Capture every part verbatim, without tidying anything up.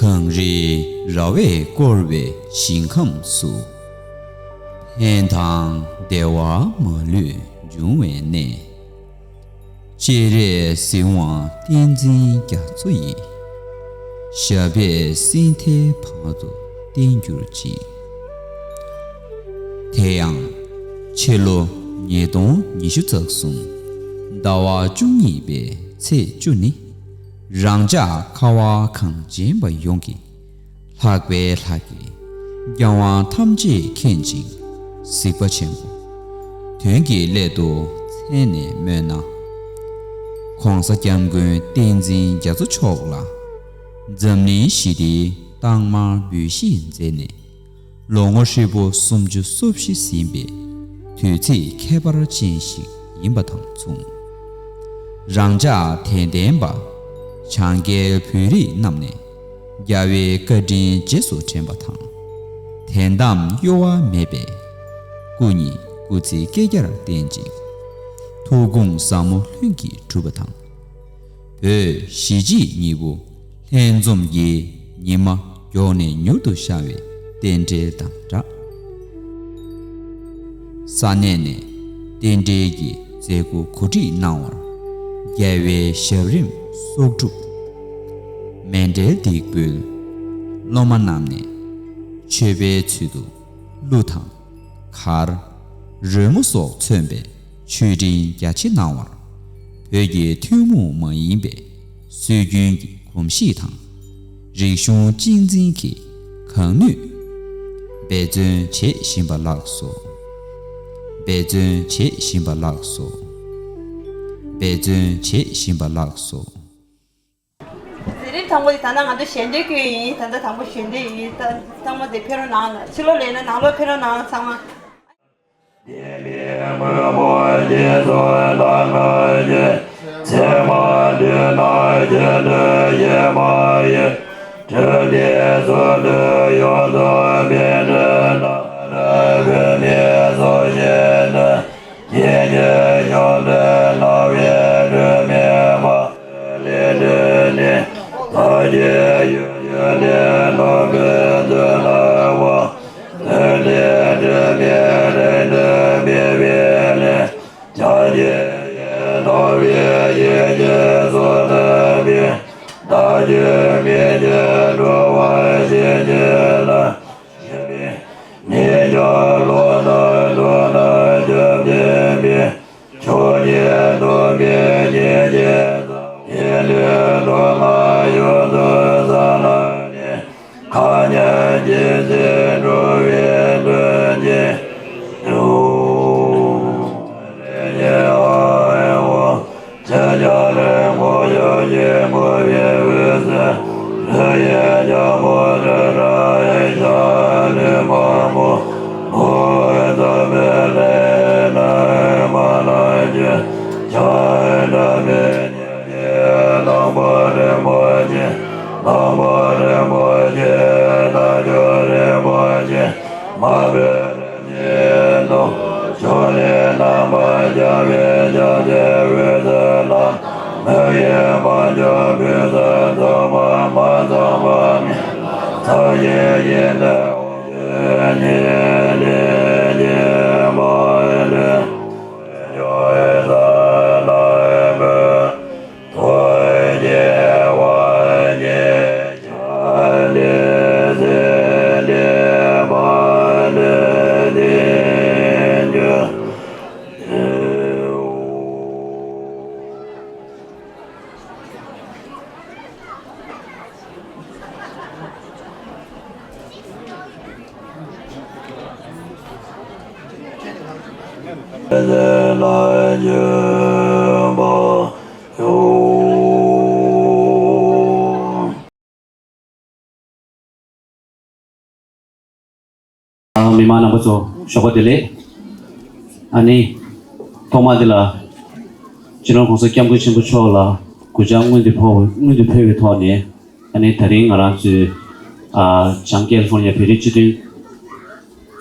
གངས་རིའི་ར་བས་བསྐོར་བའི་ཞིང་ཁམས་སུ། ཕན་དང་བདེ་བ་མ་ལུས་འབྱུང་བའི་གནས། སྤྱན་རས་གཟིགས་དབང་བསྟན་འཛིན་རྒྱ་མཚོ་ཡི། ཞབས་པད་སྲིད་མཐའི་བར་དུ་བརྟན་གྱུར་ཅིག། དེ་ཡང་ཕྱི་ལོ་ཉིས་སྟོང་ཉི་ཤུ་རྩ་གསུམ་ཟླ་བ་བཅུ་གཉིས་པའི་ཚེས་བཅུ་ནི། རང་ཅག་ཁ་བ་གངས་ཅན་པ་ཡོངས་ཀྱི་ལྷག་པའི་ལྷ་སྐལ་རྒྱལ་དབང་ཐམས་ཅད་མཁྱེན་ཅིང་གཟིགས་པ་ཆེན་པོ། དོན་གྱི་སླད་དུ་མཚན་ནས་སྨོས་ན། ༸གོང་ས་༸སྐྱབས་མགོན་བསྟན་འཛིན་རྒྱ་མཚོ་མཆོག་ལ་འཛམ་གླིང་ཞི་བདེའི་རྟགས་མར་འབུལ་བཞེས་མཛད་ནས། ལོ་ངོ་ཧྲིལ་པོ་སུམ་ཅུ་སོ་བཞི་ཟིན་པའི་དུས་ཚིགས་ཁྱད་པར་ཅན་ཞིག་ཡིན་པ་དང་མཚུངས། རང་ཅག་དད་ལྡན་པ་བྱང་རྒྱལ་བོད་རིགས་རྣམས་ནས་རྒྱལ་བའི་བཀའ་དྲིན་རྗེས་སུ་དྲན་པ་དང་། དད་དམ་གཡོ་བ་མེད་པའི་སྐུ་ཉིད་སྐུ་ཚེ་བསྐལ་བརྒྱར་བརྟན་ཅིང་། ཐུགས་དགོངས་ཟབ་མོ་ལྷུན་གྱིས་གྲུབ་པ་དང་། བོད་གཞིས་བྱེས་གཉིས་པོ་ལྷན་འཛོམས་ཀྱི་ཉི་མ་མགྱོགས་ནས་མྱུར་དུ་ཤར་བའི་རྟེན་འབྲེལ་དང་སྦྲགས། ས་གནས་ནས་རྟེན་འབྲེལ་གྱི་མཛད་སྒོ་གོ་སྒྲིག་གནང་བར་རྒྱལ་བའི་ཞབས་རིམ་གསོག་སྒྲུབ། མཎྜལ་སྡིག་སྤོས། སློབ་མ་རྣམས་ནས་མཆོད་པའི་ཚུལ་དུ་གླུ་དང་། གར། རོལ་མོ་སོགས་མཚོན་པའི་མཆོད་སྤྲིན་རྒྱ་ཆེ་གནང་བར་བོད་ཀྱི་ཐུན་མོང་མ་ཡིན་པའི་སྲོལ་རྒྱུན་གྱི་གོམས་གཤིས་དང་། རིག་གཞུང་གཅེས་འཛིན་གྱི་གང་ནུས་འབད་བརྩོན་བྱེད་བཞིན་པ་ལགས་སོ། འབད་བརྩོན་བྱེད་བཞིན་པ་ལགས་སོ། འབད་བརྩོན་བྱེད་བཞིན་པ་ལགས་སོ། མཛད་རིམ་དང་པོ་དེ་ད་ལྟ་ང་ཚོ་ཞལ་འདོན་སྐྱོན་ཡིན། ད་ལྟ་དང་པོ་ཞལ་འདོན་ཡིན། ད་ཚང་མ་དེ་ཕེབས་རོགས་གནང་། ཕྱི་ལོགས་ལ་ཡིན་ན་ནང་ལོགས་ཕེབས་རོགས་གནང་། ཚང་མ། མི་མང་རྣམ་པ་ཚོ་ཞོགས་པ་བདེ་ལེགས། ཨ་ནི་ཐོག་མ་དེ་ལ་སྤྱི་ནོར་༸གོང་ས་༸སྐྱབས་མགོན་ཆེན་པོ་མཆོག་ལ་གུས་ཕྱག་སྔོན་དུ་ཕུལ་སྔོན་དུ་ཕུལ་བའི་ཐོག་ནས། ཨ་ནི་དེ་རིང་ང་རང་ཚོའི་ཨ་བྱང་ཀེ་ལི་ཧྥོར་ནི་ཡ་བོད་རིགས་སྤྱི་མཐུན་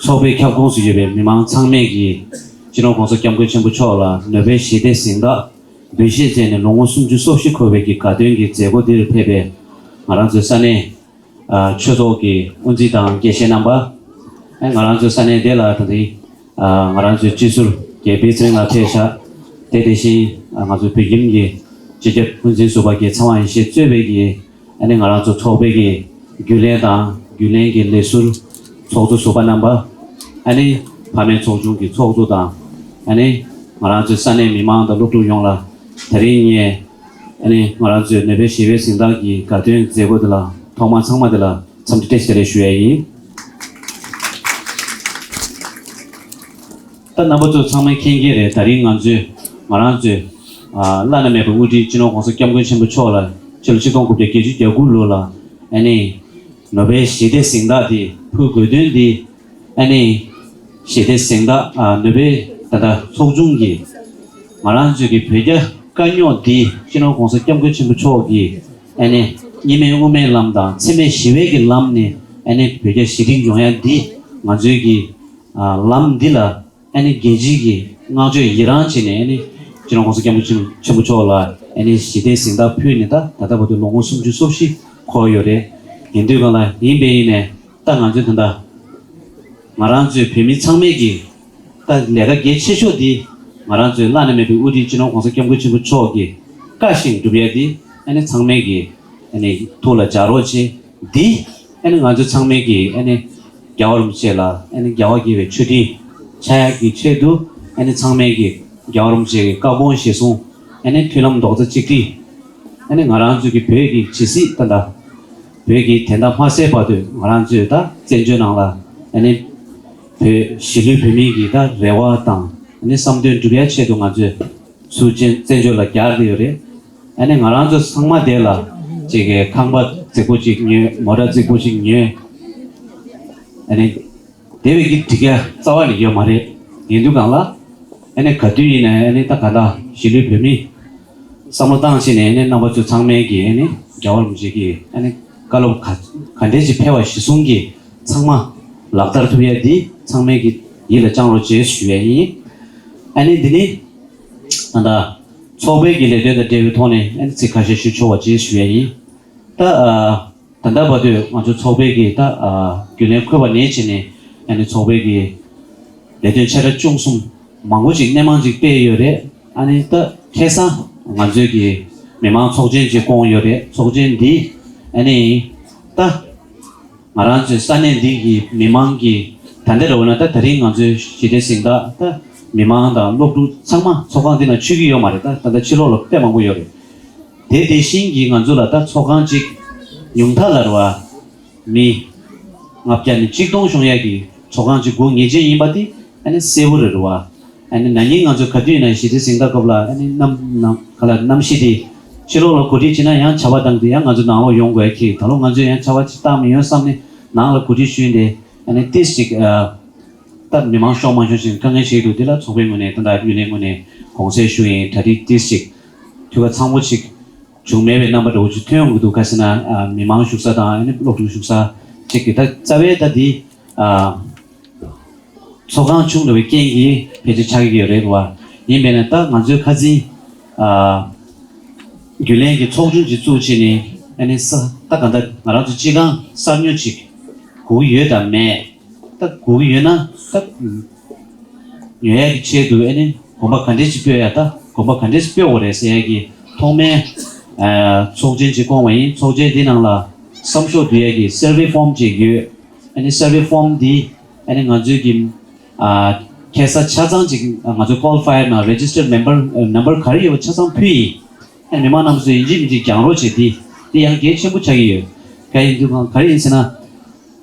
ཚོགས་པའི་ཁྱབ་ཁོངས་སུ་ཡོད་པའི་མི་མང་ཚང་མས་ཀྱིས་སྤྱི་ནོར་༸གོང་ས་༸སྐྱབས་མགོན་ཆེན་པོ་མཆོག་ལ་ནོ་བེལ་ཞི་བདེའི་གཟེངས་རྟགས་འབུལ་བཞེས་མཛད་ནས་ལོ་ངོ་སུམ་ཅུ་སོ་བཞི་འཁོར་བའི་གི་དགའ་སྟོན་གྱི་མཛད་སྒོ་འདིར་ཕེབས་པའི་ང་རང་ཚོའི་ས་གནས་ ཆོས་ཚོགས་ཀྱི་དབུ་འཛིན་དང་དགེ་བཤེས་རྣམ་པ། ང་རང་ཚོའི་ས་གནས་འདི་ལ་ད་རིང་ང་རང་ཚོའི་སྤྱི་ཟུར་རྒྱལ་པེ་ཚེ་རིང་ལགས་ཕེབས་ཤག་དེ་དེ་བཞིན་ང་ཚོའི་བོད་ཁྱིམ་གྱི་སྤྱི་ཁྱབ་དབུ་འཛིན་ཟུར་པ་རྒྱལ་ཚེ་དབང་ཡེ་ཤེས་གཙོས་པའི་གི་ཨ་ནི་ང་རང་ཚོ་ཚོགས་པའི་གི་རྒྱུན་ལས་དང་རྒྱུན་ལས་ཀྱི་ལས་ཟུར་ཚོགས་གཙོ་ཟུར་པ་རྣམ་པ། ཨ་ནི་ཕ་མའི་ཚོགས་ཆུང་གི་ཚོགས་གཙོ་དང་། ཨ་ནི་ང་རང་ཚོའི་ས་གནས་མི་མང་དང་སློབ་ཕྲུག་ཡོངས་ལ་ད་རིང་ངས་ཨ་ནི་ང་རང་ཚོའི་ནོ་བེལ་ཞི་བའི་གཟེངས་རྟགས་ཀྱི་དགའ་སྟོན་མཛད་སྒོ་འདི་ལ་ཐོག་མར་ཚང་མ་འདི་ལ་འཚམས་འདྲི་བཀྲ་ཤིས་བདེ་ལེགས་ཞུ་ཡ་ཡིན། ད་རྣམ་པ་ཚོ་ཚང་མས་མཁྱེན་གྱི་རེད། ད་རིང་ང་ཚོས་ང་རང་ཚོས་ཨ་བླ་ན་མེད་པའི་དབུ་ཁྲིད་སྤྱི་ནོར་༸གོང་ས་༸སྐྱབས་མགོན་ཆེན་པོ་མཆོག་ལ་ཕྱི་ལོ་ཆིག་སྟོང་དགུ་བརྒྱ་བརྒྱད་ཅུ་གྱ་དགུ་ལོ་ལ་ཨ་ནི་ནོ་བེལ་ཞི་བདེ་གཟེངས་རྟགས་དེ་ཕུལ་དགོས་དོན་དེ། ཨ་ནི་ཞི་བདེ་གཟེངས་རྟགས་ཨ་ནོ་བེལ་ད་ལྟ་ཚོགས་ཆུང་གིས་ང་རང་ཚོའི་གི་བོད་རྒྱ་དཀའ་རྙོག་འདི་སྤྱི་ནོར་༸གོང་ས་༸སྐྱབས་མགོན་ཆེན་པོ་མཆོག་གིས་ཨ་ནི་གཉིས་སྨན་དབུ་མའི་ལམ་དང་འཚེ་མེད་ཞི་བའི་གི་ལམ་ནས་ཨ་ནི་བོད་རྒྱ་ཞི་འགྲིག་ཡོང་ཡ་འདི་ང་ཚོའི་གི་ཨ་ལམ་འདི་ལ་ཨ་ནི་རྒྱལ་སྤྱིའི་གི་བསྔགས་བརྗོད་ཡི་རངས་བྱས་ནས། ཨ་ནི་སྤྱི་ནོར་༸གོང་ས་༸སྐྱབས་མགོན་ཆེན་པོ་མཆོག་ལ་ཨ་ནི་ཞི་བདེའི་གཟེངས་རྟགས་ཕུལ་ནས་ད་ད་ལྟ་བར་དུ་ལོ་ངོ་སུམ་ཅུ་སོ་བཞི་འཁོར་ཡོད་རེད། ཡིན་དུས་གང་ལ་ཡིན་པས་ཡིན་ནས་ད་ང་ཚོས་ད་ལྟ་ང་རང་ཚོའི་བོད་མི་ཚང་མས་ཀྱི་ད་ལས་ཀ་གལ་ཆེ་ཤོས་འདི་ང་རང་ཚོའི་བླ་ན་མེད་པའི་དབུ་ཁྲིད་སྤྱི་ནོར་༸གོང་ས་༸སྐྱབས་མགོན་ཆེན་པོ་མཆོག་གིས་བཀའ་བཞིན་སྒྲུབ་ཡ་འདི་ཨ་ནི་ཚང་མས་ཀྱི་ཨ་ནི་ཐུགས་ལ་འཇགས་རོགས་བྱེད། འདི་ཨ་ནི་ང་ཚོ་ཚང་མས་ཀྱི་ཨ་ནི་རྒྱལ་བ་རིན་པོ་ཆེ་ལ་ཨ་ནི་རྒྱལ་བ་དགྱེས་པའི་མཆོད་སྤྲིན་འཆར་ཡག་གི་ཆེད་དུ་ཨ་ནི་ཚང་མས་ཀྱི་རྒྱལ་བ་རིན་པོ་ཆེ་གི་བཀའ་དགོངས་གཞིར་བཟུང་ཨ་ནི་མཐུན་ལམ་རྡོག་རྩ་གཅིག་སྒྲིལ། ཨ་ནི་ང་རང་ཚོ་གི་བོད་ཀྱི་ཇི་སྲིད་ད་ལྟ་བོད་ཀྱི་བདེན་མཐའ་མ་གསལ་བར་དུ་ང་རང་ཚོས་ད་བཙན་བྱོལ་ནང་ལ་ཨ་ནི་བོད་གཞིས་ལུས་བོད་མིའི་གི་ད་རེ་བ་དང་ཨ་ནི་བསམ་དོན་འགྲུབ་ཡ་ཆེད་དུ་ང་ཚོས་ཚུར་བཙན་བཙན་བྱོལ་ལ་རྒྱར་བསྡད་ཡོད་རེད། ཨ་ནི་ང་རང་ཚོ་ཚང་མ་དེ་ལ་ཅིག་གི་ཁང་པ་རྫིག་པོ་ཅིག་ཉོས། མོ་ཊ་རྫིག་པོ་ཅིག་ཉོས། ཨ་ནི་དེ་བས་ཀྱི་འགྲིག་ཡ་རྩ་བ་ནས་ཡོད་མ་རེད། ཡིན་དུས་གང་ལ་ཨ་ནི་ག་དུས་ཡིན་ནའི་ཨ་ནི་ད་ག་ད་གཞིས་ལུས་བོད་མི་བསམ་བློ་བཏང་བྱས་ནས་ཨ་ནི་རྣམ་པ་ཚོ་ཚང་མས་ཀྱི་ཨ་ནི་རྒྱལ་བ་རིན་པོ་ཆེ་གི་ཨ་ནི་བཀའ་སློབ་ག་ག་འདྲས་ཅིག་ཕེབས་པ་གཞིར་བཟུང་གི་ཚང་མ་ལག་བསྟར་ཐུབ་ཡ་འདི་ཚང་མས་ཀྱི་ཡིད་ལ་བཅངས་རོགས་བྱེད་ཞུ་ཡ་ཡིན། ཨ་ནི་འདི་ནི་ད་ལྟ་ཚོགས་པའི་གི་ལས་དོན་དང་འབྲེལ་བའི་ཐོག་ནས་ཨ་ནི་ཚིག་ཁ་ཤས་ཞུ་ཆོག་པ་བྱེད་ཞུ་ཡ་ཡིན། ད་ཨ་ད་ལྟ་བར་དུ་ང་ཚོ་ཚོགས་པའི་གི་ད་ཨ་རྒྱུན་ལས་འཁོད་པ་ནས་བྱས་ནས་ཨ་ནི་ཚོགས་པའི་གི་ལས་དོན་ཆེ་ཕྲ་ཆུང་གསུམ་མང་པོ་ཅིག་སྣེ་མང་ཅིག་སྤེལ་ཡོད་རེད། ཨ་ནི་ད་ཁ་སང་ང་ཚོའི་གི་མི་མང་ཚོགས་ཆེན་ཅིག་བསྐོངས་ཡོད་རེད། ཚོགས་ཆེན་འདི་ཨ་ནི་ད་ང་རང་ཚོའི་ས་གནས་འདི་གི་མི་མང་གི་ད་ལྟ་རེ་བ་ན་ད་ད་རིང་ང་ཚོའི་ཞི་བདེ་གཟེངས་རྟགས་ད་མི་མང་དང་སློབ་ཕྲུག་ཚང་མ་ཚོགས་ཁང་འདི་ན་མཆོད་ཀྱི་ཡོད་མ་རེད། ད་ད་ལྟ་ཕྱི་ལོགས་ལ་དཔེ་མང་པོ་ཡོད་རེད། དེ་དེ་བཞིན་གྱི་ང་ཚོ་ལ་ད་ཚོགས་ཁང་གཅིག་ཉུང་མཐའ་ལ་རེད་བ། མི་ལྔ་བརྒྱ་ནས་གཅིག་སྟོང་ཤོང་ཡས་ཀྱི་ཚོགས་ཁང་གཅིག་དགོས་ངེས་ཅན་ཡིན་པ་དེ་ཨ་ནི་གསལ་པོ་རེད་རེད་བ། ཨ་ནི་ན་ནིང་ང་ཚོ་ག་དུས་ཡིན་ན་ཞི་བདེ་གཟེངས་རྟགས་སྐབས་ལ་ཨ་ནི་གནམ་ནམ་ག་ལ་གནམ་གཤིས་དེ་ཕྱི་ལོགས་ལ་གོ་སྒྲིག་བྱེད་ན་ཡང་ཆར་པ་བཏང་དེ་ཡང་ང་ཚོ་ནང་ལོགས་ཡོང་དགོས་ཡ་ཁྱེད་ད་ལོ་ང་ཚོས་ཡང་ཆར་པ་ཅིག་བཏང་མི་ཡོང་བསམ་ནས་ནང་ལ་གོ་སྒྲིག་ཞུས་ཏེ་ཨ་ནི་ཏིས་ཅིག་ཨ། ད་མི་མང་ཤོག་མང་ཤོག་ཅིག་དཀའ་ངལ་ཞིག་འདུག་དེ་ལ་ཚོགས་པའི་ངོས་ནས་ད་ལྟ་རྒྱུན་ལས་ངོས་ནས་དགོངས་སེལ་ཞུ་ཡིན། གྲ་སྒྲིག་ཏིས་ཅིག་འཐུས་ཀ་ཚང་པོ་ཅིག་བྱུང་མེད་པའི་རྣམ་པ་འདྲ་བོ་ཅིག་ཐོན་ཡོང་གི་འདུག་ག་ཟེར་ན་ཨ་མི་མང་བཞུགས་ས་དང་ཨ་ནི་སློབ་ཕྲུག་བཞུགས་ས་ཅིག་གི་ད་རྩ་བའི་ད་འདི་ཨ་ཚོགས་ཁང་ཆུང་འདྲ་བའི་རྐྱེན་གྱིས་ཕལ་ཆེར་ཆགས་ཀྱི་ཡོད་རེད་བ། ཡིན་པས་ན་ད་ང་ཚོའི་ཁ་སང་ཨ་རྒྱུན་ལས་ཀྱི་ཚོགས་ཆུང་ཅིག་བཙུགས་བྱས་ནས་ཨ་ནི་ས་ད་ག་ད་ང་རང་ཚོ་སྤྱི་ཁང་གསར་ཉོ་ཅིག་དགོས་ཀྱི་ཡོད་དམ་མེད། ད་དགོས་ཀྱི་ཡོད་ན་ད་ཉོ་ཡ་གི་ཆེད་དུ་ཨ་ནི་གོམ་པ་ག་འདྲས་ཅིག་སྤོས་ཡ་ད་གོམ་པ་ག་འདྲས་ཅིག་སྤོས་དགོས་རེད་ཟེར་ཡ་གི་ཐོག་མའི་ཚོགས་ཆེན་ཅིག་བསྐོང་བ་ཡིན། ཚོགས་ཆེན་འདི་ནང་ལ་བསམ་ཤོག་བསྡུ་ཡ་གི་survey form་ཅིག་ཡོད། ཨ་ནི་survey form་འདི་ཨ་ནི་ང་ཚོའི་གི་ཁ་སང་ཆ་ཚང་ཅིག་ང་ཚོ་qualified་ན་registered member number་ག་རེ་ཡོད་པ་ཆ་ཚང་ཕུལ་ཡིན། ཨ་ནི་མི་མང་རྣམས་ཚོས་ཡིན་གཅིག་མིན་གཅིག་རྒྱང་རོགས་བྱེད་དེ་དེ་ཡང་གལ་ཆེན་པོ་ཆགས་ཀྱི་ཡོད། ག་ཡིན་དུས་གང་ག་རེ་ཡིན་ཟེར་ན།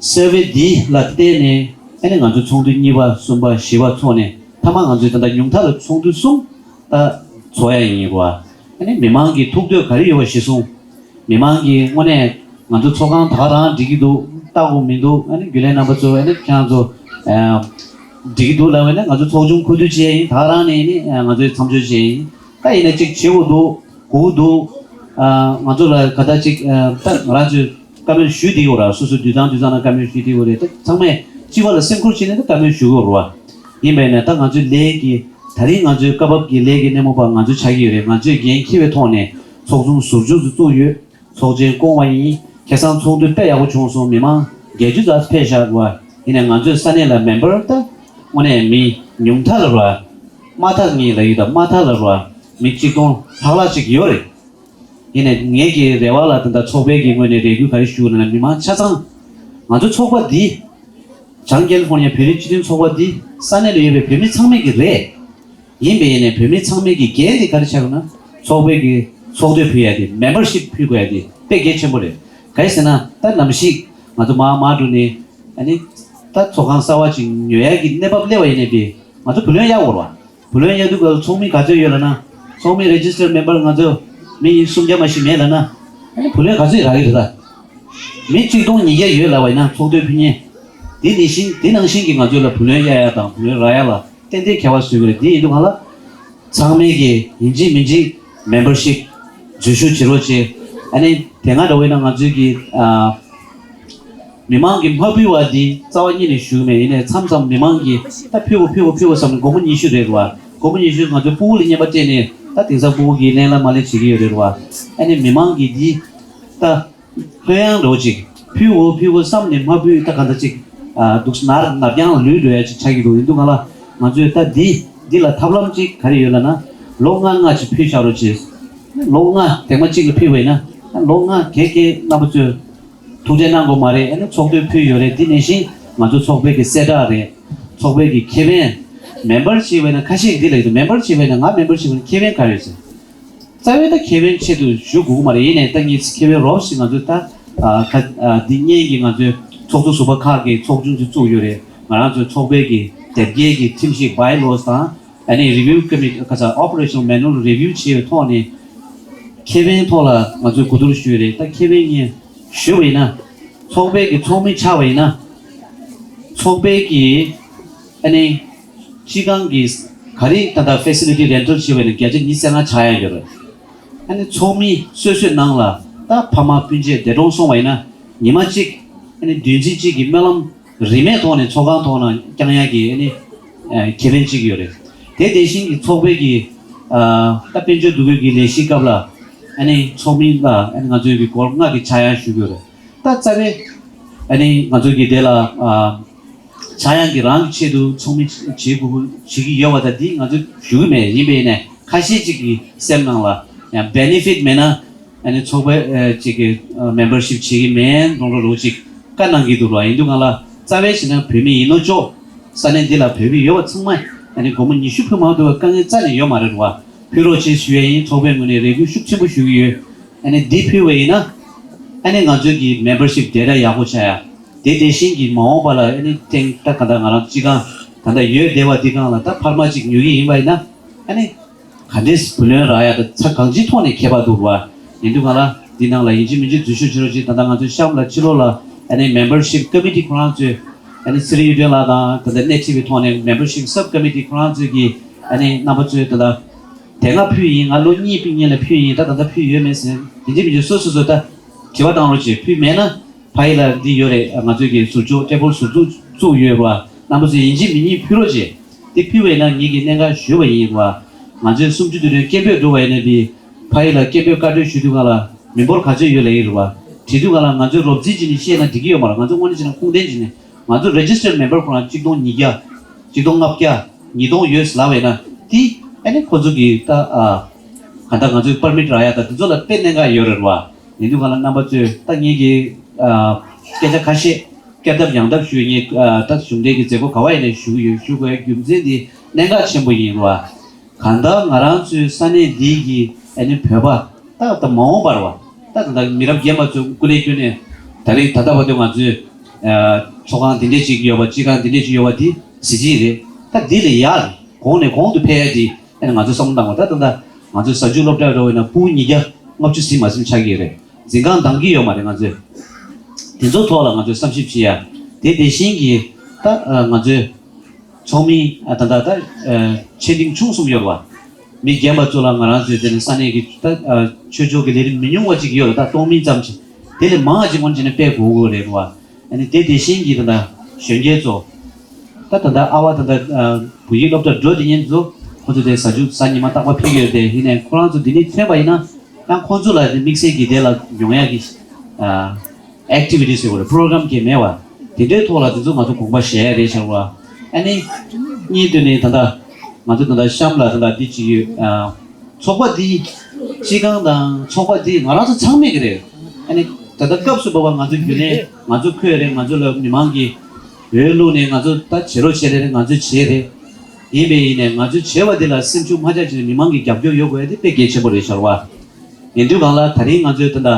survey་འདི་ལ་བརྟེན་ནས་ཨ་ནི་ང་ཚོ་ཚོགས་འདུ་གཉིས་པ་གསུམ་པ་བཞི་པ་ཚོགས་ནས་མཐའ་མ་ང་ཚོས་ད་ལྟ་ཉུང་མཐའ་ལ་ཚོགས་འདུ་གསུམ་ད་ཚོགས་ཡ་ཡིན་རེད་བ། ཨ་ནི་མི་མང་གི་ཐུགས་འདོད་ག་རེ་ཡོད་པ་གཞིར་བཟུང་། མི་མང་གིས་དངོས་གནས་ང་ཚོ་ཚོགས་ཁང་ད་ག་རང་འགྲིག་གི་འདུག་ལྟ་དགོས་མི་འདུག་ཨ་ནི་རྒྱུན་ལས་རྣམ་པ་ཚོ་ཨ་ནི་ཁྱེད་རང་ཚོ་ཨ་འགྲིག་གི་འདུག་ལབ་པ་ཡིན་ན་ང་ཚོ་ཚོགས་ཆུང་ཁོ་བསྡུ་བྱས་ཡིན། ད་ག་རང་ནས་ནི་ང་ཚོས་མཚམས་སྦྱོར་བྱས་ཡིན། ད་ཡིན་ན་གཅིག་བྱེད་དགོས་འདུག་དགོས་འདུག་ཨ་ང་ཚོ་ལ་ག་ད་གཅིག་ཨ་ད་ང་རང་ཚོས་བཀའ་མོལ་ཞུས་བསྡད་ཡོད་ར། སོ་སོ་དུད་ཚང་དུད་ཚང་ལ་བཀའ་མོལ་ཞུས་བསྡད་ཡོད་རེད། ད་ཚང་མས་སྤྱི་པ་ལ་སེམས་ཁུར་བྱས་ནས་ད་བཀའ་མོལ་ཞུ་གི་ཡོད་རེད་བ། ཡིན་པས་ན་ད་ང་ཚོའི་ལས་ཀྱི་ད་རིང་ང་ཚོའི་སྐབས་བབ་ཀྱི་ལས་ཀྱི་སྣེ་མོ་པ་ང་ཚོ་ཆགས་ཀྱི་ཡོད་རེད། ང་ཚོས་འགན་འཁྱེར་བའི་ཐོག་ནས་ཚོགས་ཆུང་ཟུར་འཇོག་ཏུ་བཙུགས་ཡོད། ཚོགས་ཆེན་བསྐོང་བ་ཡིན། ཁ་སང་ཚོགས་འདུ་དཔེ་ཡག་པོ་བྱུང་སོང་། མི་མང་བརྒྱད་ཅུ་ཙམ་ཕེབས་ཤག་བ། ཡིན་ནའི་ང་ཚོའི་ས་གནས་ལ་མེམ་བར་ད་དངོས་གནས་མི་ཉུང་མཐའ་ལ་རོ། དམའ་མཐའ་ངེས་ལ་ཡོད་ད་དམའ་མཐའ་ལ་རོ། མི་གཅིག་སྟོང་ལྷག་ལྷག་ཅིག་ཡོད་རེད། ཡིན་ནའི་ངེད་ཀྱི་རེ་བ་ལ་ད་ལྟ་ཚོགས་པའི་གི་ངོས་ནས་རེ་སྐུལ་ག་རེ་ཞུ་ན་ལ་མི་མང་ཆ་ཚང་། ང་ཚོ་ཚོགས་པ་འདི་བྱང་ཀེ་ལི་ཧྥོར་ནི་ཡ་བོད་རིགས་སྤྱི་མཐུན་ཚོགས་པ་འདི་ས་གནས་ལ་ཡོད་པའི་བོད་མི་ཚང་མས་ཀྱི་རེད། ཡིན་པས་ཡིན་ནའི་བོད་མི་ཚང་མས་ཀྱི་འགན་འདི་ག་རེ་ཆགས་ན། ཚོགས་པའི་གི་ཚོགས་འདུ་ཕུལ་ཡ་དེ་མེམ་བར་ཤིབ་ཕུལ་དགོས་ཡ་དེ་དཔེ་གལ་ཆེན་པོ་རེད། ག་རེ་ཟེར་ན་ད་ནམ་ཞིག་ང་ཚོ་མར་མར་འགྲོ་ནས་ཨ་ནི་ད་ཚོགས་ཁང་གསར་བ་ཅིག་ཉོ་ཡ་གི་གནས་བབ་སླེབས་པ་ཡིན་ནའི་དེ་ང་ཚོ་བུ་ལོན་གཡར་དགོས་རེད་བ། བུ་ལོན་གཡར་དུས་སྐབས་ཚོགས་མི་ག་ཚོད་ཡོད་ལབ་ན། ཚོགས་མི་རེ་ཇི་སི་ཊར་མེམ་བར་ང་ཚོ་མི་སུམ་བརྒྱ་མ་ཞིག་མེད་ལབ་ན། ཨ་ནི་བུ་ལོན་ག་ཚོད་རག་གི་རེད་ད། མི་གཅིག་སྟོང་ཉིས་བརྒྱ་ཡོད་ལབ་པ་ཡིན་ན་ཚོགས་འདུ་ཕུལ་མཁན། དེ་ནང་བཞིན་དེ་ནང་བཞིན་གྱི་ང་ཚོ་ལ་བུ་ལོན་གཡར་ཡ་དང་བུ་ལོན་རག་ཡ་ལ་ཏན་ཏན་ཁྱད་པར་བཟོ་གི་རེད། དེ་ཡིན་དུས་གང་ལ། ཚང་མས་ཀྱི་ཡིན་གཅིག་མིན་གཅིག་མེམ་བར་ཤིབ་འཛུལ་ཞུགས་བྱེད་རོགས་བྱེད། ཨ་ནི་དེ་སྔ་འདྲ་བོ་ཡིན་ན་ང་ཚོའི་གི་ཨ། མི་མང་གི་མ་ཕུལ་བ་འདི་རྩ་བ་ཉིད་ནས་ཞུ་གི་མེད། ཡིན་ནའི་མཚམས་མཚམས་མི་མང་གིས་ད་ཕུལ་དགོས་ཕུལ་དགོས་ཕུལ་དགོས་བསམ་ནས་སྒོར་མོ་ཉི་ཤུ་རེད་བ། སྒོར་མོ་ཉི་ཤུ་ང་ཚོའི་ཕྲུ་གུ་ལ་རྔན་པ་སྤྲད་ནས་ད་དེང་སང་ཕྲུ་གུ་གིས་ལེན་ལ་མ་ལེན་བྱེད་ཀྱི་ཡོད་རེད་བ། ཨ་ནི་མི་མང་གིས་འདི་ད་ལྷོད་ཡངས་འདྲ་བོ་ཅིག་ཕུལ་དགོས་ཕུལ་དགོས་བསམ་ནས་མ་ཕུལ་ད་ག་འདྲ་ཅིག་ཨ་འདུག་ནར་ནར་རྐྱང་ལ་ལུས་འགྲོ་ཡ་ཅིག་ཆགས་ཀྱི་འདུག་ཡིན་དུས་གང་ལ་ང་ཚོས་ད་འདི་འདི་ལ་ཐབས་ལམ་ཅིག་ག་རེ་ཡོད་ལབ་ན། ལོ་ལྔ་ལྔ་ཅིག་ཕུལ་བཞག་རོགས་བྱེད། ལོ་ལྔ་དེ་མ་གཅིག་ལ་ཕུལ་བ་ཡིན་ན་ལོ་ལྔ་གས་གས་རྣམ་པ་ཚོས། ཐུགས་རྗེ་གནང་དགོས་མ་རེད། ཨ་ནི་ཚོགས་འདུ་ཕུལ་ཡོད་རེད། འདི་ནང་བཞིན་ང་ཚོ་ཚོགས་པའི་གི་གསལ་བསྒྲགས་རེད། ཚོགས་པའི་གི་ཁེ་ཕན། མེམ་བར་ཤིབ་བྱས་ན་ཁ་ཤས་འདི་ལ་ཡོད། མེམ་བར་ཤིབ་བྱས་ན་ང་མེམ་བར་ཤིབ་བྱས་ན་ཁེ་ཕན་ག་རེ་ཟེར། རྩ་བའི་ད་ཁེ་ཕན་ཆེད་དུ་ཞུ་དགོས་མ་རེད། ཡིན་ནའི་ད་ངས་ཁེ་ཕན་རོབ་ཞིག་ང་ཚོ་ད་ཨ་ཁ་ཨ་འདི་སྔོན་གྱི་ང་ཚོའི་ཚོགས་གཙོ་ཟུར་པ་ཁག་གི་ཚོགས་ཆུང་ཚོ་བཙུགས་ཡོད་རེད། ང་རང་ཚོའི་ཚོགས་པའི་གི་དེབ་སྐྱེལ་གྱི་ཁྲིམས་ཤིག་Bylaws དང་། ཨ་ནི་Review Committee ཁ་ཚ་Operational Manual Review བྱས་པའི་ཐོག་ནས་ཁེ་ཕན་ཐོག་ལ་ང་ཚོས་གོ་བསྡུར་ཞུས་རེད། ད་ཁེ་ཕན་ངས་ཞུས་པ་ཡིན་ན། ཚོགས་པའི་གི་ཚོགས་མི་ཆགས་པ་ཡིན་ན། ཚོགས་པའི་གི་ཨ་ནི་སྤྱི་ཁང་གི་ག་རེ་ད་ལྟ་Facility Rental བྱས་པ་ཡིན་ན་བརྒྱ་ཆ་ཉི་ཤུ་རྩ་ལྔ་ཆགས་ཡ་ཡོད་རེད། ཨ་ནི་ཚོགས་མི་སོ་སོའི་ནང་ལ་ད་ཕ་མ་སྤུན་མཆེད་འདས་གྲོངས་སོང་བ་ཡིན་ན་ཉི་མ་གཅིག་ཨ་ནི་བདུན་ཚིགས་གཅིག་གི་སྨོན་ལམ། རིན་མེད་ཐོག་ནས་ཚོགས་ཁང་ཐོག་ནས་བསྐྱང་ཡག་གི་ཨ་ནི་ཨ་ཁེ་ཕན་གཅིག་ཡོད་རེད། དེ་དེ་བཞིན་གྱི་ཚོགས་པའི་གི་ཨ་ད་དཔལ་འབྱོར་འདུ་འགོད་ཀྱི་ལས་གཞིའི་སྐབས་ལ་ཨ་ནི་ཚོགས་མི་ལ་ཨ་ནི་ང་ཚོའི་གི་སྒོར་ལྔ་གི་ཆག་ཡང་ཞུ་གི་ཡོད་རེད། ད་རྩ་བའི་ཨ་ནི་ང་ཚོའི་གི་དེ་ལ་ཨ་ཆག་ཡང་གི་རང་གི་ཆེད་དུ་ཚོགས་མི་བྱེད་དགོས་བྱེད་ཀྱི་ཡོད་པ་ད་འདི་ང་ཚོས་ཞུ་གི་མེད། ཡིན་པས་ནས་ཁ་ཤས་ཅིག་གི་སེམས་ནང་ལ་ཡང་Benefit མེད་ན། ཨ་ནི་ཚོགས་པའི་ཨ་ཅིག་གི་ཨ་Membership བྱེད་ཀྱི་མེད་མདོག་མདོག་ཅིག་བཀའ་གནང་གི་འདུག་ར། ཡིན་དུས་གང་ལ་རྩ་བའི་བྱས་ན་བོད་མི་ཡིན་ནོ་ཅོག་ས་གནས་འདི་ལ་བོད་མི་ཡོད་པ་ཚང་མ་ཨ་ནི་སྒོར་མོ་ཉི་ཤུ་ཕུལ་མ་ཐུབ་པའི་དཀའ་ངལ་རྩ་ནས་ཡོད་མ་རེད་ར། ཕུལ་རོགས་བྱེད་ཞུ་ཡ་ཡིན། ཚོགས་པའི་ངོས་ནས་རེ་སྐུལ་ཤུགས་ཆེན་པོ་ཞུ་གི་ཡོད། ཨ་ནི་འདི་ཕུལ་བ་ཡིན་ན་ཨ་ནི་ང་ཚོའི་གི་Membership དེ་འདྲ་ཡག་པོ་ཆགས་ཡ། དེ་དེ་བཞིན་གྱི་མ་འོངས་པ་ལ་ཨ་ནི་ཐེངས་ད་ག་ད་ང་རང་སྤྱི་ཁང་ད་ལྟ་ཡོད་བསྡད་པ་འདི་སྒང་ལ་ད་འཕར་མ་ཅིག་ཉོ་གི་ཡིན་པ་ཡིན་ན་ཨ་ནི། ག་འདྲས་བུ་ལོན་རག་ཡ་དང་ཚ་གང་ཅིའི་ཐོག་ནས་ཁྱད་པར་འདུག་བ། ཡིན་དུས་གང་ལ་འདི་ནང་ལ་ཡིན་གཅིག་མིན་གཅིག་འཛུལ་ཞུགས་བྱེད་རོགས་གྱིས། ད་ལྟ་ང་ཚོའི་གཤམ་ལ་ཕྱི་ལོགས་ལ་ཨ་ནི་Membership Committee ཁོ་རང་ཚོས་ཨ་ནི་ཚེ་རིང་གཡུ་སྒྲོན་ལགས་དང་ད་ལྟ་སྣེ་ཁྲིད་པའི་ཐོག་ནས་Membership Sub Committee ཁོ་རང་ཚོས་ཀྱིས་ཨ་ནི་རྣམ་པ་ཚོས་ད་ལྟ་དེ་སྔ་ཕུལ་ཡིན། ང་ལོ་གཉིས་སྔོན་ལ་ཕུལ་ཡིན། ད་ད་ལྟ་ཕུལ་ཡོད་མེད་ཟེར་ཡིན་གཅིག་མིན་གཅིག་སོ་སོ་སོ་ད་དྲི་བ་བཏང་རོགས་གྱིས། ཕུལ་མེད་ན། ཕ་ཡི་ལ་འདི་ཡོད་རེད། ང་ཚོས་ཀྱི་ཟུར་ཕྱོགས་ཊེ་བལ་ཟུར་བཙུགས་བཙུགས་ཡོད་རེད་བ། རྣམ་པ་ཚོས་ཡིན་གཅིག་མིན་གཉིས་ཕུལ་རོགས་བྱེད། འདི་ཕུལ་བས་ན་ངེད་ཀྱིས་གནད་འགག་ཞུས་པ་ཡིན་རེད་བ། ང་ཚོས་གསུམ་བཅུ་དུས་དྲན་སྐད་འབོད་འགྲོ་བ་ཡིན་ན་འདི་ཕ་ཡི་ལ་སྐད་འབོད་བཀའ་འཁྲོལ་ཞུ་དུས་སྒང་ལ་མི་འབོར་ག་ཚོད་ཡོད་ལབ་ཡིན་རེད་བ། དྲིས་དུས་སྒང་ལ་ང་ཚོས་རོབ་རྩིས་བྱས་ནས་བཤད་ན་འགྲིག་གི་ཡོད་མ་རེད། ང་ཚོ་དངོས་གནས་བྱས་ན་ཁུངས་ལྡན་བྱས་ནས་ང་ཚོ་Registered Member ཁོ་རང་གཅིག་སྟོང་ཉིས་བརྒྱ། གཅིག་སྟོང་ལྔ་བརྒྱ། ཉིས་སྟོང་ཡོད་ལབ་པས་ན་འདི་ཨ་ནི་ཁོ་ཚོ་གི་ད་ཨ་ག་ད་ང་ཚོའི་Permit རག་ཡ་ད་དེ་ཚོ་ལ་དཔེ་གནད་འགག་ཡོད་རེད་བ། ཡིན་དུས་གང་ལ་རྣམ་པ་ཚོས་ད་ངེད་ཀྱི་ཨ་སྐད་ཆ་ཁ་ཤས་བསྐྱར་ལྡབ་ཡང་ལྡབ་ཞུས། ངས་ཨ་ད་གཞུང་འབྲེལ་གྱི་མཛད་སྒོ་ག་བ་ཡིན་ནའི་ཞུ་གི་ཡོད། ཞུ་དགོས་རྒྱུ་མཚན་འདི་གནད་འགག་ཆེན་པོ་ཡིན་རེད་བ། གང་ལྟར་ང་རང་ཚོའི་ས་གནས་འདི་གི་ཨ་ནི་བོད་པ་ད་ད་མ་འོངས་པར་བ་ད་ད་ད་མི་རབས་རྒན་པ་ཚོས་སྐུ་ལས་བསྐྱོན་ནས་ད་རེས་ད་ལྟ་བར་དུ་ང་ཚོའི་ཨ་ཚོགས་ཁང་འདི་འདྲས་ཅིག་ཡོད་པ། སྤྱི་ཁང་འདི་འདྲས་ཅིག་ཡོད་པ་འདི་གཟི་བརྗིད་རེད། ད་འདི་ལས་ཡར་གོང་ནས་གོང་དུ་འཕེལ་ཡ་འདི། ཨ་ནི་ང་ཚོས་བསམ་བློ་བཏང་བ་ད་ད་ལྟ་ང་ཚོའི་གཟའ་མཇུག་སློབ་གྲྭར་འགྲོ་བས་ན་ཕྲུ་གུ་ཉིས་བརྒྱ་ལྔ་བཅུ་ཟིན་མ་ཟིན་ཆགས་ཀྱི་ཡོད་རེད། འཛིན་ཁང་འདང་གི་ཡོད་མ་རེད་ང་ཚོས། དེ་ཚོའི་ཐོག་ལ་ང་ཚོས་བསམ་ཞིབ་བྱེད་ཡ། དེ་དེ་བཞིན་གྱི་ད་ང་ཚོའི་ཚོགས་མི་ད་ལྟ་ད་ཆེ་འབྲིང་ཆུང་གསུམ་ཡོད་རེད་བ། མི་རྒན་པ་ཚོ་ལ་ང་རང་ཚོའི་དེ་ནི་ས་གནས་ཀྱི་ད་ཆོས་ཕྱོགས་ཀྱི་ལས་རིམ་མི་ཉུང་བ་ཅིག་ཡོད་རེད། ད་སྟོང་མིན་ཙམ་ཅིག་དེ་ལས་མང་བ་ཅིག་དངོས་གནས་བྱས་ན་སྤེལ་དགོས་ཀྱི་རེད་བ། ཨ་ནི་དེ་དེ་བཞིན་གྱི་ད་ལྟ་གཞོན་སྐྱེས་ཚོ། ད་ད་ལྟ་ཨ་བ་ད་ལྟ་བོད་ཡིག་སློབ་གྲྭར་འགྲོ་དེ་ཉིན་ཚོ་ཁོ་ཚོ་དེ་གཟའ་མཇུག་གཟའ་ཉི་མ་རྟག་པར་ཕེབས་ཀྱི་ཡོད་དེ། ཡིན་ནའི་ཁོ་རང་ཚོ་འདི་ནས་ཐོན་པ་ཡིན་ན་ཡང་ཁོ་ཚོ་ལ་དམིགས་བསལ་གྱི་དེ་ལ་ཡོང་ཡ་གི་ཨ་ ཨེག་ཊི་བི་ཊི་སི་ཟེར་བ་རེད། པོ་རོ་གྷ་རམ་གྱི་མེད་པ། དེ་འདྲའི་ཐོག་ལ་དེ་ཚོ་ང་ཚོ་དགོངས་པ་བཞེས་ཡ་རེད་ཤག་པ། ཨ་ནི་གཉིས་དོན་ནི་ད་ལྟ་ང་ཚོ་ད་ལྟ་གཤམ་ལ་ད་ལྟ་འདི་ཅིག་ཡོད། ཨ། ཚོགས་པ་འདི་སྤྱི་ཁང་དང་ཚོགས་པ་འདི་ང་རང་ཚོ་ཚང་མས་ཀྱི་རེད། ཨ་ནི་ད་ལྟ་སྐབས་སུ་བབ་པ་ང་ཚོ་རྒྱུན་ལས་ང་ཚོ་ཁོས་རེད། ང་ཚོ་ལ་མི་མང་གིས་འོས་བླུགས་ནས་ང་ཚོ་ད་བྱེད་རོགས་བྱེད་རེད། ང་ཚོ་བྱེད་རེད། ཡིན་པས་ཡིན་ནས་ང་ཚོས་བྱས་པ་འདི་ལ་སེམས་ཤུགས་མ་ཆག་ཅིག་ནས་མི་མང་གི་རྒྱབ་སྐྱོར་ཡོད་དགོས་ཡ་དེ་དཔེ་གལ་ཆེན་པོ་རེད་ཤག་པ། ཡིན་དུས་གང་ལ་ད་རིང་ང་ཚོས་ད་ལྟ་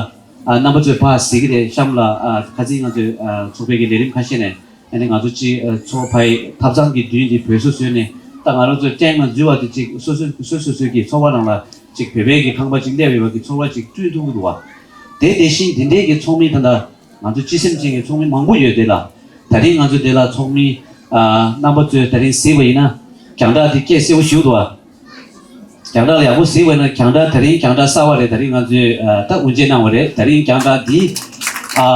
ཨ་རྣམ་པ་ཚོས་ཕར་གཟིགས་ཀྱི་རེད། གཤམ་ལ་ཨ་ཁ་སང་ང་ཚོའི་ཨ་ཚོགས་པའི་གི་ལས་རིམ་ཁ་ཤས་ནས་ཨ་ནི་ང་ཚོ་གཅིག་ཨ་ཚོགས་པའི་ཐབ་ཚང་གི་མདུན་གྱི་བོད་སོ་སོའི་ནས་ད་ང་རང་ཚོའི་ཀྲེང་ལ་འཛུལ་བ་དེ་གཅིག་སོ་སོ་སོ་སོ་སོའི་གི་ཚོགས་པ་ནང་ལ་གཅིག་བོད་པའི་གི་ཁང་པ་གཅིག་སླེབས་ཡོད་པ་གི་ཚོར་བ་གཅིག་བསྐྲུན་ཐུབ་ཀྱི་འདུག་བ། དེ་དེ་བཞིན་དེ་འདྲའི་གི་ཚོགས་མི་ད་ལྟ་ང་ཚོ་སྤྱི་སེམས་ཅན་གྱི་ཚོགས་མི་མང་པོ་ཡོད་དེ་ལ། ད་རིང་ང་ཚོ་དེ་ལ་ཚོགས་མི་ཨ་རྣམ་པ་ཚོས་ད་རིང་གཟིགས་པ་ཡིན་ན་རྒྱང་བསྒྲགས་དེ་སྐད་གསལ་པོ་ཞིག་འདུག་ཨ། རྒྱང་བསྒྲགས་ལ་ཡག་པོ་གཟིགས་པ་ཡིན་ན་རྒྱང་བསྒྲགས་ད་རིང་རྒྱང་བསྒྲགས་གསར་པ་རེད། ད་རིང་ང་ཚོས་ཨ་ད་དབུ་འབྱེད་གནང་བ་རེད། ད་རིང་རྒྱང་བསྒྲགས་འདི་ཨ་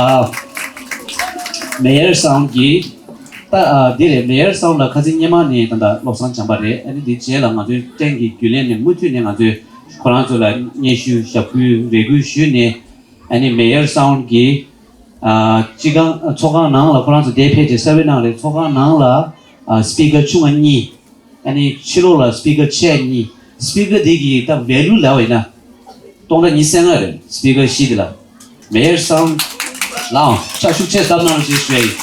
མེ་ཡར་སའུན་གྱི་ད་ཨ་འདི་རེད། མེ་ཡར་སའུན་ལ་ཁ་སང་སྔོན་མ་ནས་ད་ལྟ་བློ་བཟང་བྱམས་པ་རེད། ཨ་ནི་འདི་རྗེས་ལ་ང་ཚོའི་ཀྲེང་གི་རྒྱུན་ལས་ནས་མུ་མཐུད་ནས་ང་ཚོས་ཁོ་རང་ཚོ་ལ་སྙན་ཞུ་ཞབས་སྐུལ་རེ་སྐུལ་ཞུས་ནས། ཨ་ནི་མེ་ཡར་སའུན་གྱི་ཨ་སྤྱི་ཁང་ཚོགས་ཁང་ནང་ལ་ཁོ་རང་ཚོ་དེ་ཕེབས་ཏེ་སར་ཝེ་གནང་རེད། ཚོགས་ཁང་ནང་ལ་ཨ་སྤི་ཀར་ཆུང་བ་གཉིས། ཨ་ནི་ཕྱི་ལོགས་ལ་སྤི་ཀར་ཆེ་བ་གཉིས། སྤི་ཀར་དེ་གི་ད་ཝེ་ལུ་ལབ་པ་ཡིན་ན་སྟོང་ཕྲག་ཉི་ཤུ་རྩ་ལྔ་རེད། སྤི་ཀར་བཞི་དེ་ལ་མེ་ཡར་སའུན་ལའང་ཕྱག་ཤུགས་ཆེ་ཙམ་གནང་རོགས་ཞེས་ཞུ་ཡ་ཡིན།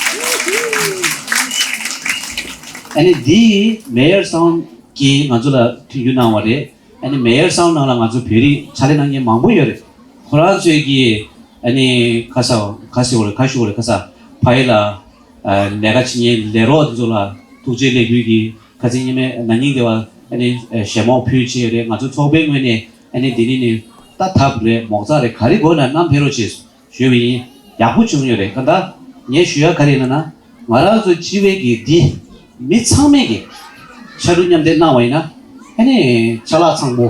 ཨ་ནི་འདི་མེ་ཡར་སའུན་གྱིས་ང་ཚོ་ལ་མཐུན་འགྱུར་གནང་བ་རེད། ཨ་ནི་མེ་ཡར་སའུན་ནང་ལ་ང་ཚོ་བོད་རིགས་ཕྱག་ལས་གནང་མཁན་མང་པོ་ཡོད་རེད། ཁོ་རང་ཚོས་ཀྱིས་ཨ་ནི་ཁ་ས་ག་ཟེར་བ་རེད། ག་ཞུ་བ་རེད། ཁ་ས་ཕ་ཡུལ་ལ་ཨ་ལས་ཀ་བྱེད་མཁན་ལས་རོགས་དེ་ཚོ་ལ་ཐུགས་རྗེ་ལེགས་འབུལ་གྱིས་ཁ་སང་ཉི་མའི་ན་ནིང་དེ་བ་ཨ་ནི་ཞལ་མོ་ཕུལ་བྱས་རེད། ང་ཚོ་ཚོགས་པའི་ངོས་ནས་ཨ་ནི་འདི་ནི་ནི་ད་ཐབས་རེད། མོག་ཙག་རེད། ག་རེ་དགོས་ན་བསྣམས་ཕེབས་རོགས་བྱེད། ཞུས་པ་ཡིན། ཡག་པོ་བྱུང་ཡོད་རེད། གང་ལྟར་ངས་ཞུ་ཡ་ག་རེ་ཡིན་ན། ང་རང་ཚོ་སྤྱི་པའི་གི་འདི་མི་ཚང་མས་གི་ཕྱར་གྲུ་མཉམ་འདེགས་གནང་བ་ཡིན་ན། ཨ་ནི་ཅ་ལག་ཚང་པོ་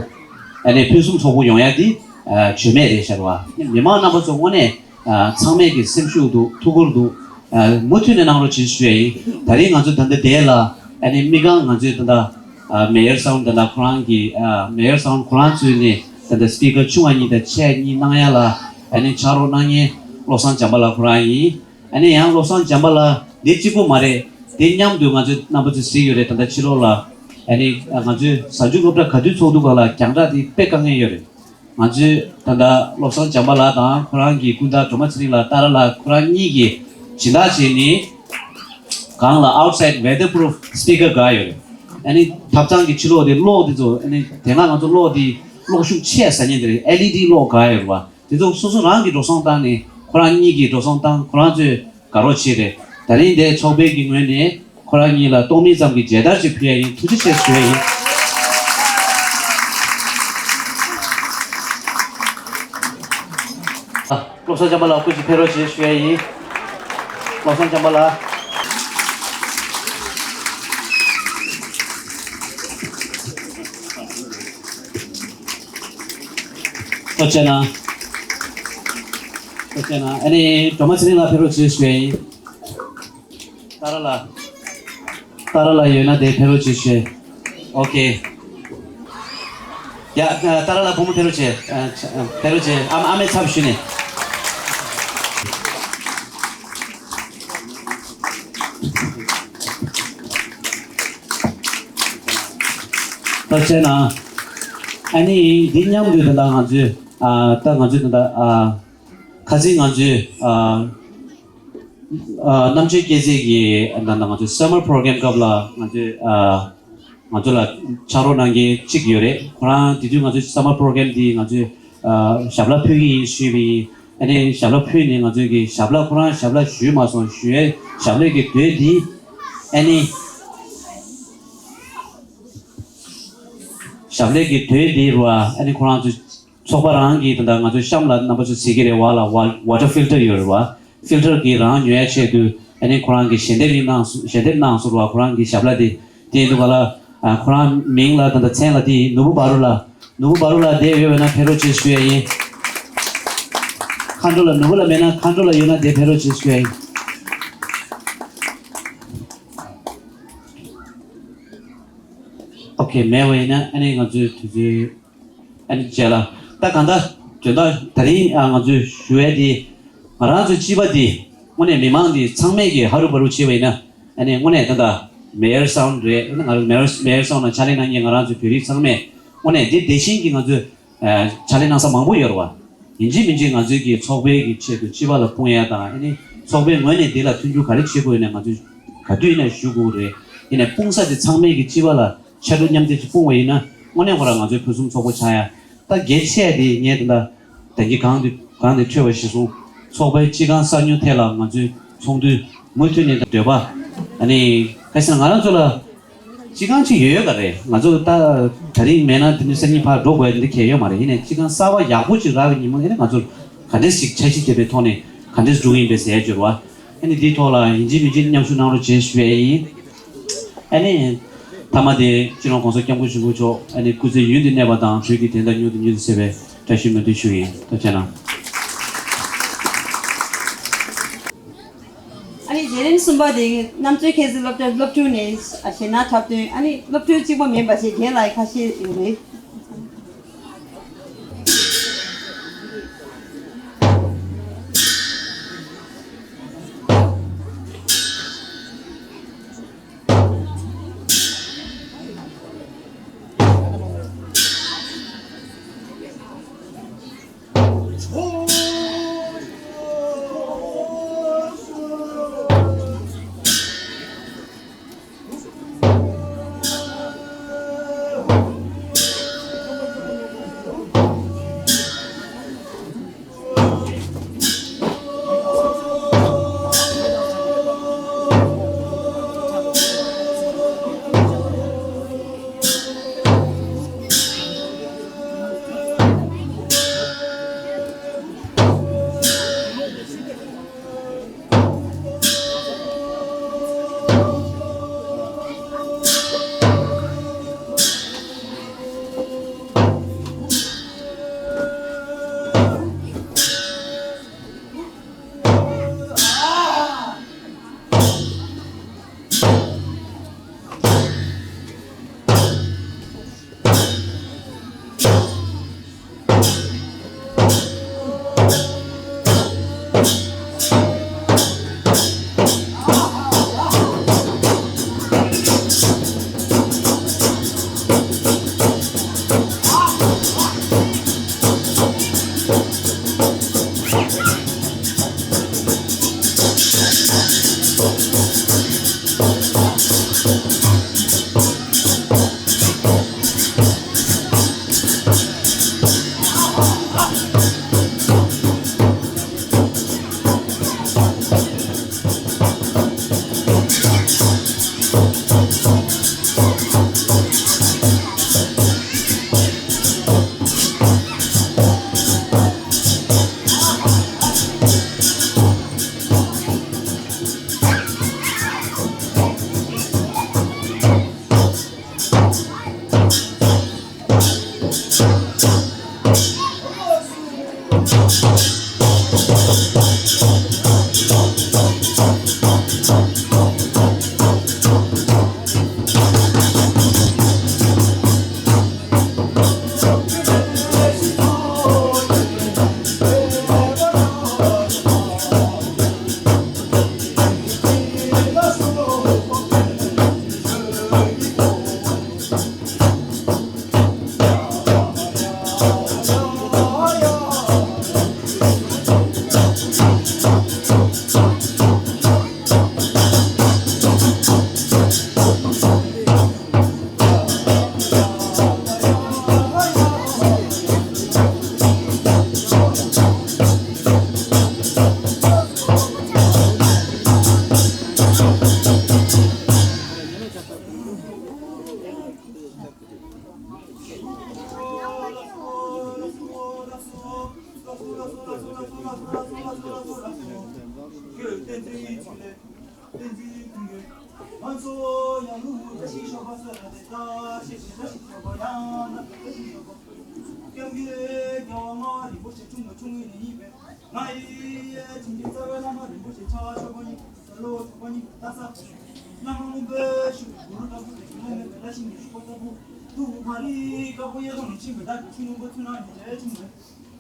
ཨ་ནི་ཕུན་སུམ་ཚོགས་པོ་ཡོང་ཡ་འདི་ཨ་བྱོས་མེད་རེད་ཤག་པ། མི་མང་རྣམ་པ་ཚོ་དངོས་གནས་ཨ་ཚང་མས་གི་སེམས་ཤུགས་འདུག་ཐུགས་ཁུར་འདུག་ཨ་མུ་མཐུད་ནས་གནང་རོགས་བྱེད་ཞུ་ཡ་ཡིན། ད་རིང་ང་ཚོ་ད་ལྟ་འདི་ལ་ཨ་ནི་དམིགས་གང་ང་ཚོའི་ད་ལྟ། ཨ་མེ་ཡར་སའུན་ད་ལྟ་ཁོ་རང་གི་ཨ་མེ་ཡར་སའུན་ཁོ་རང་ཚོའི་ནས་ད་ལྟ་སྤི་ཀར་ཆུང་བ་གཉིས་དང་ཆེ་བ་གཉིས་གནང་ཡ་ལ་ཨ་ནི་ཕྱག་རོགས་གནང་མཁན་བློ་བཟང་བྱམས་པ་ལགས་ཁོ་རང་ཡིན། ཨ་ནི་ཡང་བློ་བཟང་བྱམས་པ་ལགས་འདི་གཅིག་པུ་མ་རེད། དེ་མཉམ་དུ་ང་ཚོའི་རྣམ་པ་ཚོས་གཟིགས་ཡོད་རེད། ད་ལྟ་ཕྱི་ལོགས་ལ་ཨ་ནི་ང་ཚོའི་གཟའ་མཇུག་སློབ་གྲྭ་ག་དུས་ཚོགས་འདུག་ག་ལ་རྒྱང་བསྒྲགས་དེ་དཔེ་དཀའ་ངལ་ཡོད་རེད། ང་ཚོས་ད་ལྟ་བློ་བཟང་བྱམས་པ་ལགས་དང་ཁོ་རང་གི་སྐུ་ཟླ་སྒྲོལ་མ་ཚེ་རིང་ལགས་ཏཱ་ར་ལགས་ཁོ་རང་གཉིས་ཀྱིས་སྦྱིན་བདག་བྱས་ནས་གང་ལ་outside weatherproof speaker བཀག་ཡོད་རེད། ཨ་ནི་ཐབ་ཚང་གི་ཕྱི་ལོགས་དེ་གློག་དེ་ཚོ་ཨ་ནི་དེ་སྔ་ང་ཚོ་གློག་དེ་གློག་ཤུགས་ཆེ་ཟ་མཁན་དེ་རེད། ཨེལ་ཨི་ཌི་གློག་བཀག་ཡོད་རེད་བ། དེ་ཚོ་སོ་སོ་རང་གིས་འགྲོ་སོང་བཏང་ནས་ཁོ་རང་གཉིས་ཀྱིས་འགྲོ་སོང་བཏང་། ཁོ་རང་ཚོས་དགའ་རོགས་བྱས་རེད། ད་རིང་འདིར་ཚོགས་པའི་གི་ངོས་ནས་ཁོ་རང་གཉིས་ལ་སྟོང་མིན་ཙམ་གྱི་མཇལ་དར་ཅིག་ཕུལ་ཡ་ཡིན། ཐུགས་རྗེ་ཆེ་ཞུ་ཡ་ཡིན། བློ་བཟང་བྱམས་པ་ལགས་སྐུ་མཁྱེན་ཕེབས་རོགས་བྱེད་ཞུ་ཡ་ཡིན། བློ་བཟང་བྱམས་པ་ལགས། ཐུགས་རྗེ་གནང་། ཐུགས་རྗེ་གནང་། ཨ་ནི་སྒྲོལ་མ་ཚེ་རིང་ལགས་ཕེབས་རོགས་བྱེད་ཞུ་ཡ་ཡིན། ཏཱ་ར་ལགས། ཏཱ་ར་ལགས་ཡོད་ན་དེ་ཕེབས་རོགས་བྱེད་ཞུ་ཡ་ཡིན། ཨོ་ཁེ། ཡ། ཏཱ་ར་ལགས་བུ་མོ་ཕེབས་རོགས་བྱེད། ཨ། ཕེབས་རོགས་བྱེད། ཨ་མ། ཨ་མའི་ཚབ་ཞུས་ནས། ཐུགས་རྗེ་གནང་། ཨ་ནི་འདི་མཉམ་དུ་ད་ལྟ་ང་ཚོས་ཨ་ད་ང་ཚོས་ད་ལྟ་ཨ་ཁ་སང་ང་ཚོས་ཨ་ཨ་རྣམ་དཔྱོད་སྐྱེད་ཚལ་གྱི་ད་ལྟ་ང་ཚོའི་summer program སྐབས་ལ་ང་ཚོས་ཨ་ང་ཚོ་ལ་ཕྱག་རོགས་གནང་མཁན་གཅིག་ཡོད་རེད། ཁོ་རང་དེ་དུས་ང་ཚོའི་summer program འདི་ང་ཚོས་ཨ་ཞབས་ལ་ཕུལ་གྱི་ཡིན་ཞུས་པ་ཡིན། ཨ་ནི་ཞབས་ལ་ཕུལ་ནས་ང་ཚོའི་གི་ཞབས་ལ་ཁོ་རང་ཞབས་ལ་ཞུས་མ་སོང་། ཞུ་ཡའི་ཞབས་ལས་ཀྱི་དུས་འདི་ཨ་ནི་ཞབས་ལས་ཀྱི་དུས་འདི་རུ་ཨ་ནི་ཁོ་རང་ཚོ་ཚོགས་པ་རང་གིས་ད་ལྟ་ང་ཚོའི་གཤམ་ལ་རྣམ་པ་ཚོས་གཟིགས་ཀྱི་རེད་བ་ལ། ཝ་water filter ཡོད་རེད་བ། ཕིལ་ཊར་གྱིས་རང་ཉོ་ཡ་ཆེད་དུ་ཨ་ནི་ཁོ་རང་གིས་ཞལ་འདེབས་ཡིན་གནང་སོ། ཞལ་འདེབས་གནང་སོང་བ། ཁོ་རང་གི་ཞབས་ལ་དེ་དེ་འདུག་ག་ལ། ཨ་ཁོ་རང་མིང་ལ་ད་ལྟ་མཚན་ལ་དེ་ནོར་བུ་བ་རུ་ལ། ནོར་བུ་བ་རུ་ལ་དེ་ཡོད་པ་ན་ཕེབས་རོགས་བྱེད་ཞུ་ཡ་ཡིན། མཁའ་འགྲོ་ལ། ནོར་བུ་ལ་མེད་ན་མཁའ་འགྲོ་ལ་ཡོད་ན་དེ་ཕེབས་རོགས་བྱེད་ཞུ་ཡ་ཡིན། ཨོ་ཁེ། མེད་པ་ཡིན་ན་ཨ་ནི་ང་ཚོའི་དུས་ཚོད། ཨ་ནི་རྗེས་ལ་ད་གང་ལྟར་དོན་དག་ད་རིང་ཨ་ང་ཚོས་ཞུ་ཡས་དེ་ ང་རང་ཚོའི་སྤྱི་པ་འདི་དངོས་གནས་མི་མང་འདི་ཚང་མས་ཀྱི་ཧ་རུ་བ་རུ་བྱས་པ་ཡིན་ན། ཨ་ནི་དངོས་གནས་ད་ལྟ་མེ་ཡར་སའུན་རེད། ཨ་ནི་ང་རང་མེ་ཡར་མེ་ཡར་སའུན་ནང་ཕྱག་ལས་གནང་མཁན་ང་རང་ཚོའི་བོད་རིགས་ཚང་མས་དངོས་གནས་འདི་དེ་བཞིན་གྱི་ང་ཚོས་ཨ་ཕྱག་ལས་གནང་ས་མང་པོ་ཡོད་རེད་བ། ཡིན་གཅིག་མིན་གཅིག་ང་ཚོའི་གི་ཚོགས་པའི་གི་ཆེད་དུ་སྤྱི་པ་ལ་དཔུང་ཡ་དང་། ཨ་ནི་ཚོགས་པའི་ངོས་ནས་འདི་ལ་མཐུན་འགྱུར་ག་རེ་བྱེད་དགོས་ཡོད་ན་ང་ཚོས་ག་དུས་ཡིན་ན་ཞུ་དགོས་རེད། ཡིན་ནའི་དཔུང་ས་དེ་ཚང་མས་གི་སྤྱི་པ་ལ་ཕྱར་གྲུ་མཉམ་འདེགས་ཀྱིས་སྤུངས་པ་ཡིན་ན། དངོས་གནས་ཁོ་རང་ང་ཚོའི་ཕུན་སུམ་ཚོགས་པོ་ཆགས་ཡ། ད་གལ་ཆེ་དེ་ངས་ད་ལྟ་ད་གིན་གང་དུ་གང་དུ་ཐོས་པ་གཞིར་བཟུང་ཚོགས་པའི་སྤྱི་ཁང་གསར་ཉོ་ཐད་ལ་ང་ཚོའི་ཚོགས་འདུའི་མུ་མཐུད་ནས་འདོད་པ། ཨ་ནི་ཁ་སང་ང་རང་ཚོ་ལ་སྤྱི་ཁང་གཅིག་ཡོད་ཡོད་ག་རེད། ང་ཚོ་ད་ད་རིང་མེད་ན་དེ་ནི་སང་ཉིན་ཕར་འགྲོ་དགོས་འདི་གལ་ཡོད་མ་རེད། ཡིན་ནའི་སྤྱི་ཁང་གསར་པ་ཡག་པོ་ཅིག་རག་གི་ཉིན་མོ་ཨ་ནི་ང་ཚོ་ག་འདྲས་ཞིག་འཆར་གཞི་བརྒྱབ་པའི་ཐོག་ནས་ག་འདྲས་འགྲོ་གི་ཡིན་པའི་ཟེར་ཡ་འབྱོར་བ། ཨ་ནི་འདིའི་ཐོག་ལ་ཡིན་གཅིག་མིན་གཅིག་མཉམ་ཞུགས་གནང་རོགས་བྱེད་ཞུ་ཡ་ཡིན། ཨ་ནི་མཐའ་མ་དེ་སྤྱི་ནོར་༸གོང་ས་༸སྐྱབས་མགོན་ཆེན་པོ་མཆོག་ཨ་ནི་སྐུ་ཚེ་ཡུན་དུ་གནས་པ་དང་བོད་ཀྱི་བདེན་མཐའ་མྱུར་དུ་མྱུར་དུ་གསལ་བའི་བཀྲ་ཤིས་སྨོན་འདུན་ཞུ་ཡིན། ཐུགས་རྗེ་གནང་། ཨ་ནི་བརྗེ་རིམ་གསུམ་པ་དེ་རྣམ་རྩོད་མཁས་བཙུན་སློབ་གྲྭ་སློབ་ཕྲུག་ནས་གཞས་སྣ་འཁྲབ་སྟོན། ཨ་ནི་སློབ་ཕྲུག་གཅིག་པོ་མིན་པ་ཞིག་རྒན་ལགས་ཁ་ཤས་ཡོད་རེད།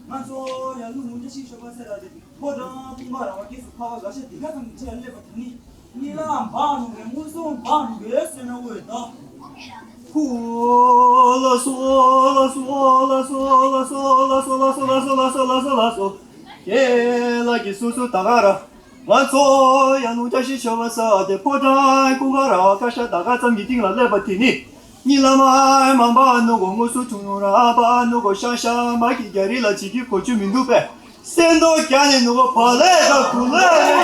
ང་ཚོ་ཡར་ཀླུང་བཀྲ་ཤིས་ཤོ་པ་ཟེར་ར་དེ། ཕོ་བྲང་ཀུན་དགའ་ར་བ་སྐྱེས་སུ་ཕ་བ་འགའ་ཤས་དེ་ག་ཙམ་གྱི་ཆེད་སླེབས་པ་དེ་ནི། གཉིད་ལམ་བག་ནུ་གེ་མངོན་སུམ་བག་ནུ་གེ་ཟེར་ན་འོས་ད། ཁུ་ལ་སོ་ལ་སོ་ལ་སོ་ལ་སོ་ལ་སོ་ལ་སོ་ལ་སོ་ལ་སོ་ལ་སོ་ལ་སོ། ཁྱེད་ལ་གི་སུ་སུ་ད་ག་ར། ང་ཚོ་ཡར་ཀླུང་བཀྲ་ཤིས་ཤོ་པ་ཟེར་དེ། ཕོ་བྲང་ཀུན་དགའ་ར་བ་ཀ་ཤ་ད་ག་ཙམ་གྱི་སྟེང་ལ་སླེབས་པ་དེ་ནི། གཉིད་ལམ་མ་བག་ནུ་གེ་མངོན་སུམ་ཆུང་ནུ་ར་བག་ནུ་གེ་ཤ་ཤ་མ་གི་རྒྱ་རི་ལ་བྱེད་ཀྱི་གོ་ཆུ་མི་འདུག་པས། སེམས་རྟོགས་རྒྱ་ནས་ནུ་གེ་བག་ལེབ་དང་དུག་ལེབ།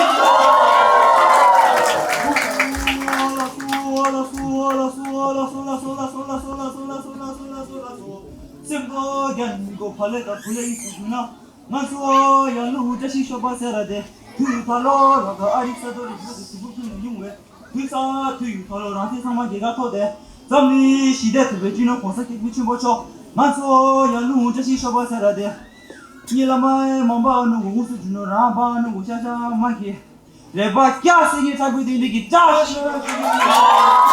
སེམས་རྟོགས་རྒྱ་ནས་ནུ་གེ་བག་ལེབ་དང་དུག་ལེབ་ཡིན་ཟེར་ཞུ་ན། ང་ཚོ་ཡར་ཀླུང་བཀྲ་ཤིས་ཤོ་པ་ཟེར་ར་དེ། དུས་ཐ་ལོ་རང་ག་ཨ་རིག་ས་རྡོ་རིག་ཡོད་དུ་གཟུགས་པོ་ཕུལ་ནས་ཡོང་བས། དུས་ས་དུས་ཡུན་ཐོག་ལ་རང་སེམས་ཚང་མ་རྒྱལ་ཁ་ཐོབ་སྟེ། འཛམ་གླིང་ཞི་བདེ་ཐུབ་པའི་སྤྱི་ནོར་༸གོང་ས་༸སྐྱབས་མགོན་ཆེན་པོ་མཆོག་ང་ཚོ་ཡར་ཀླུང་བཀྲ་ཤིས་ཤོ་པ་ཟེར་ར་དེ། གཉིད་ལམ་མ་བག་ནུ་གེ་མངོན་སུམ་ཆུང་ནུ་ར་བག་ནུ་གེ་ཤ་ཤ་མ་གི་རེ་བ་སྐྱ་སེང་གེ་ཁྲ་གུ་ཏིང་ཏིང་གི་བཀྲ་ཤིས་པ་ཞིག་ཡིན།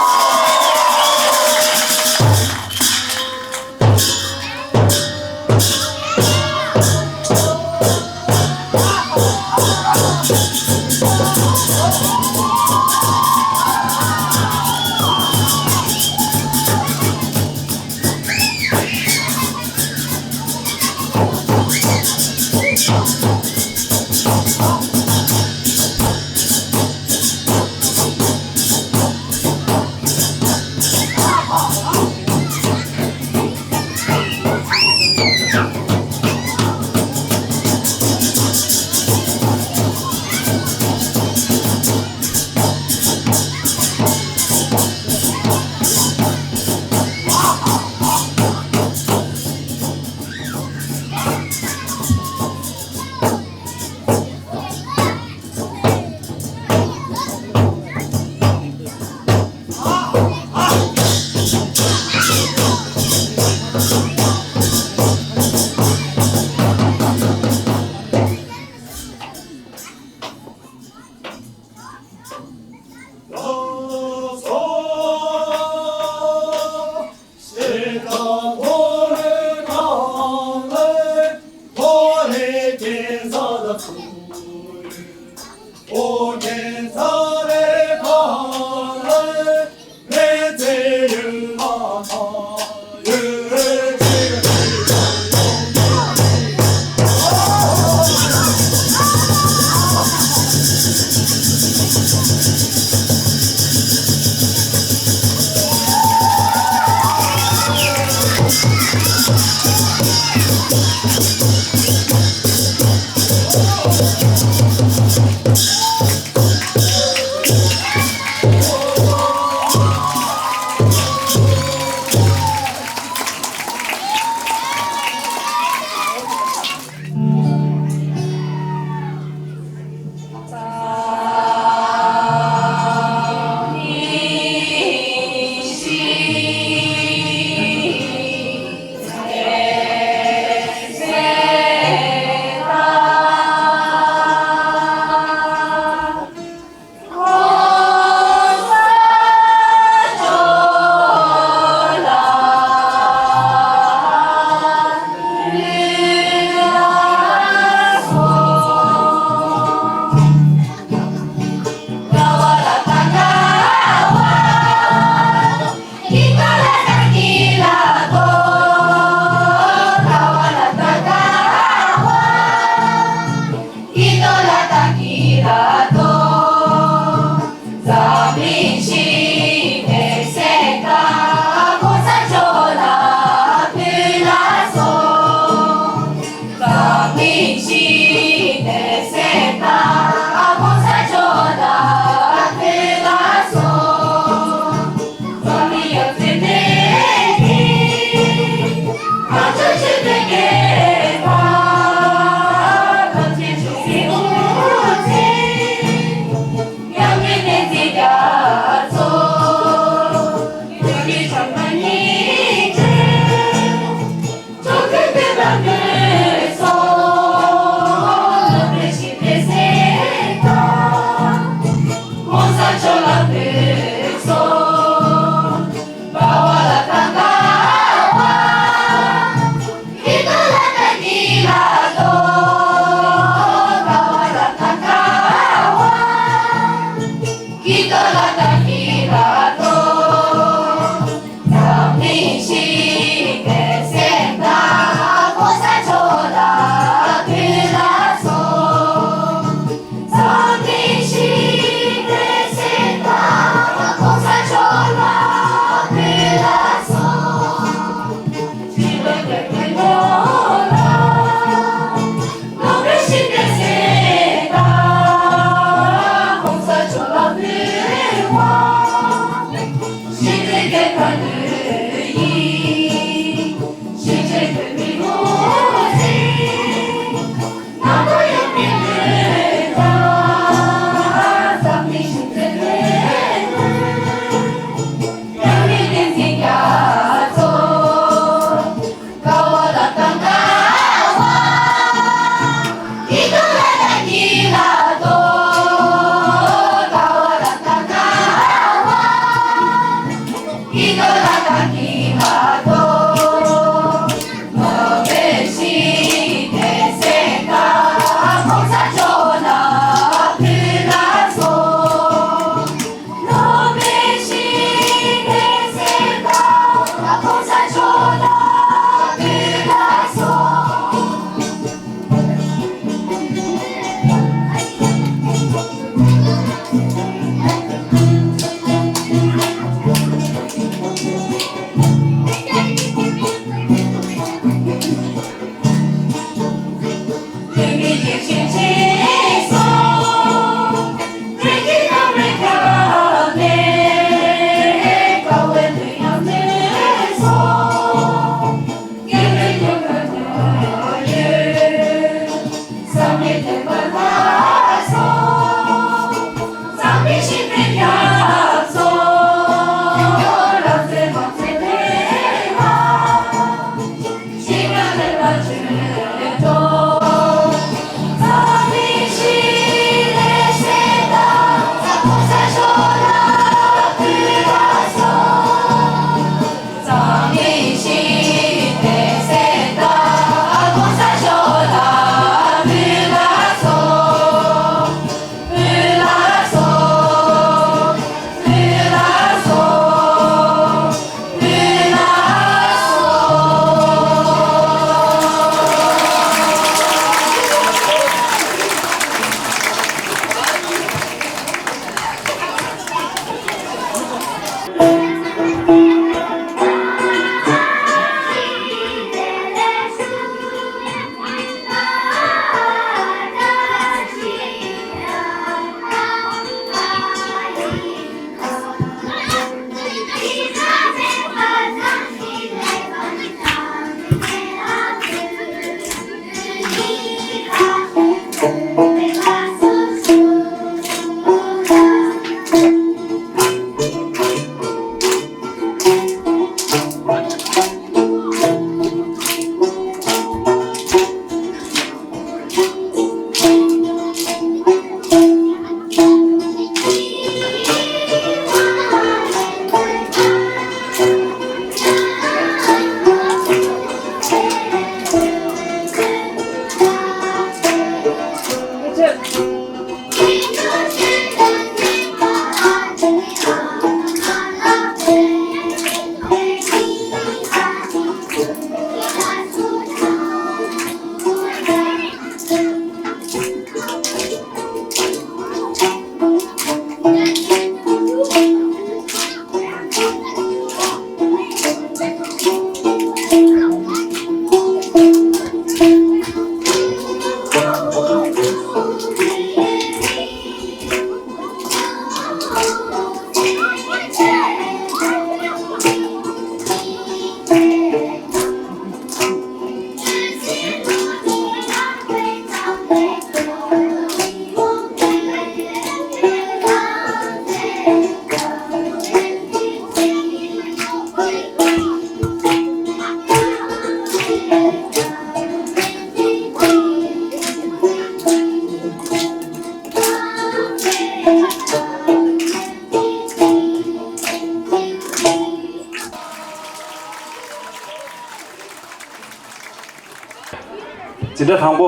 འཛིན་གྲྭ་དང་པོ་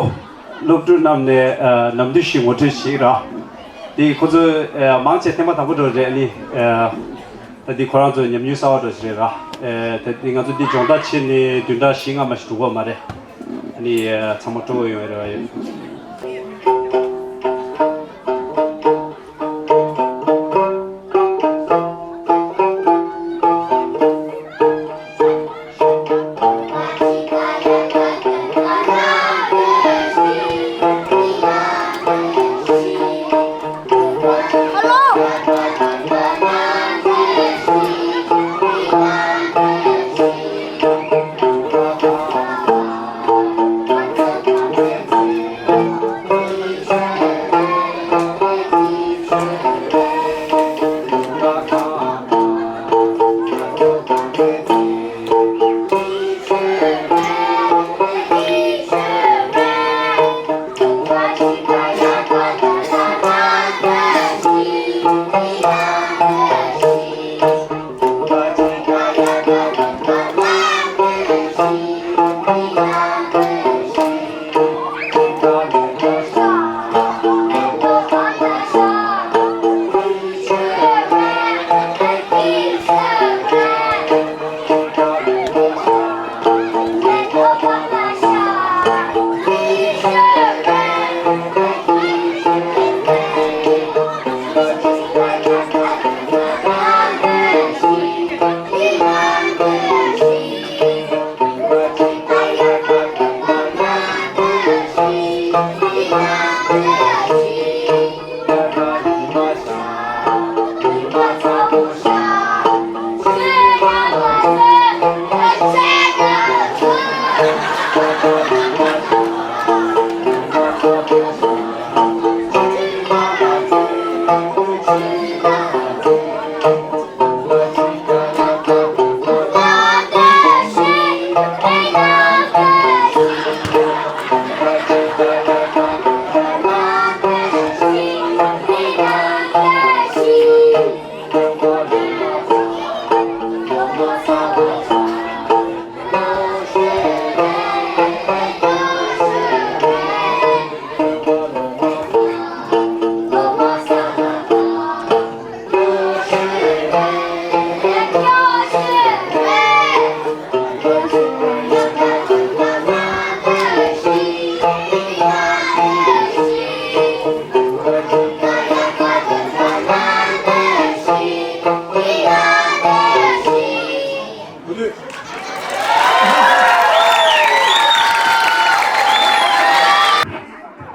སློབ་ཕྲུག་རྣམས་ནས་ཨ་ནམ་དུས་ཤིག་ངོ་སྤྲོད་ཞིག་ར། དེ་ཁོ་ཚོ་ཨ་མང་ཆེ་ཐེངས་མ་དང་པོ་འགྲོ་རེད། ཨ་ནི་ཨ་ད་འདི་ཁོ་རང་ཚོ་ཉམས་མྱོང་གསར་པ་འགྲོ་ཞིག་རེད་ར། ཨ་ད་འདི་ང་ཚོ་འདི་སྦྱོང་བརྡར་བྱས་ནས་བདུན་ཕྲག་བཞི་ལྔ་མ་ཞིག་འགྲོ་གི་ཡོད་མ་རེད། ཨ་ནི་ཨ་ཚང་མ་སྤྲོ་བོ་ཡོང་བའི་རེ་བ་ཡོད།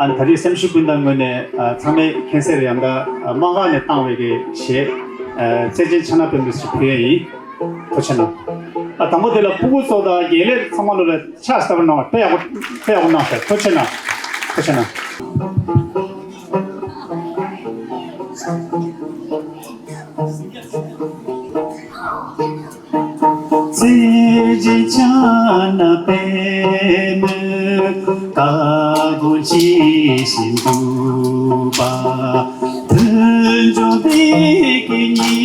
ད་རེས་སེམས་ཤུགས་སྤུན་ཟླ་ངོས་ནས་ཨ་ཚང་མས་མཁྱེན་གསལ་རེད། ཡང་ད་ཨ་དམག་སྒར་ནས་བཏང་བའི་གི་གཞས་ཨ་བརྩེ་ཆེན་ཆ་ན་དཔེ་མི་སྲིད་ཕུལ་ཡས་ཡིན། ཐུགས་རྗེ་གནང་། ཨ་དང་པོ་དེ་ལ་ཕྲུ་གུ་ཚོ་དང་རྒན་ལས་ཚང་མ་ལོ་ལ་ཕྱག་བརྡབ་གནང་བ་དཔེ་ཡག་པོ་དཔེ་ཡག་པོ་གནང་ཤག་ཐུགས་རྗེ་གནང་། ཐུགས་རྗེ་གནང་། བརྩེ་ཆེན་ཆ་ན་པདྨོ་དཀར་པོ་ཇི་བཞིན་འདུག་པ། དུས་འཇོག་པའི་གི་ཉི་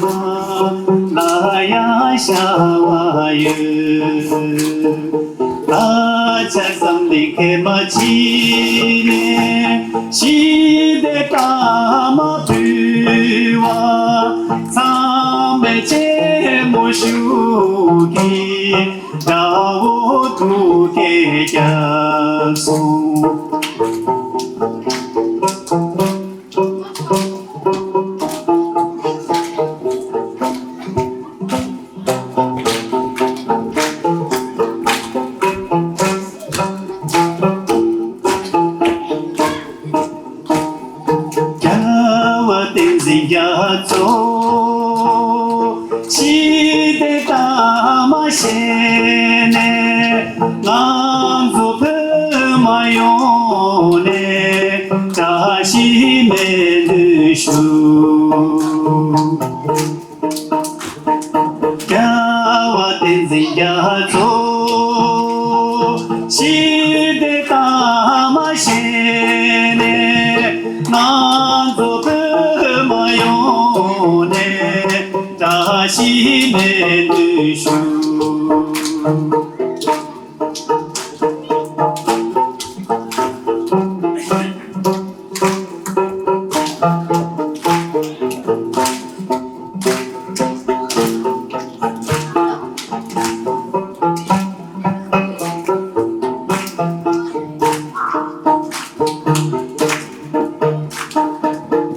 མ་ང་ཡང་ཤར་བ་ཡོད། ད་ཆ་བསམ་གླིང་མཁལ་མ་ཕྱེ་ནས་ཞི་བདེ་དར་དམར་ཕུལ་བ། ཚང་མས་གཅེས་མོ་ཞུ་གི་དགྲ་བོ་ཐུག་སྐད་རྒྱབ་སོང་། རྒྱལ་བ་བསྟན་འཛིན་རྒྱ་མཚོ། ཞི་བདེ་དར་དམར་བཞེས་ནས་ང་ཚོ་བོད་མི་ཡོངས་ནས་བཀྲ་ཤིས་སྨོན་འདུན་ཞུ། རྒྱལ་བ་བསྟན་འཛིན་རྒྱ་མཚོ། ཞི་བདེ་དར་དམར་བཞེས་ནས་ང་ཚོ་བོད་མི་ཡོངས་ནས་བཀྲ་ཤིས་སྨོན་འདུན་ཞུ།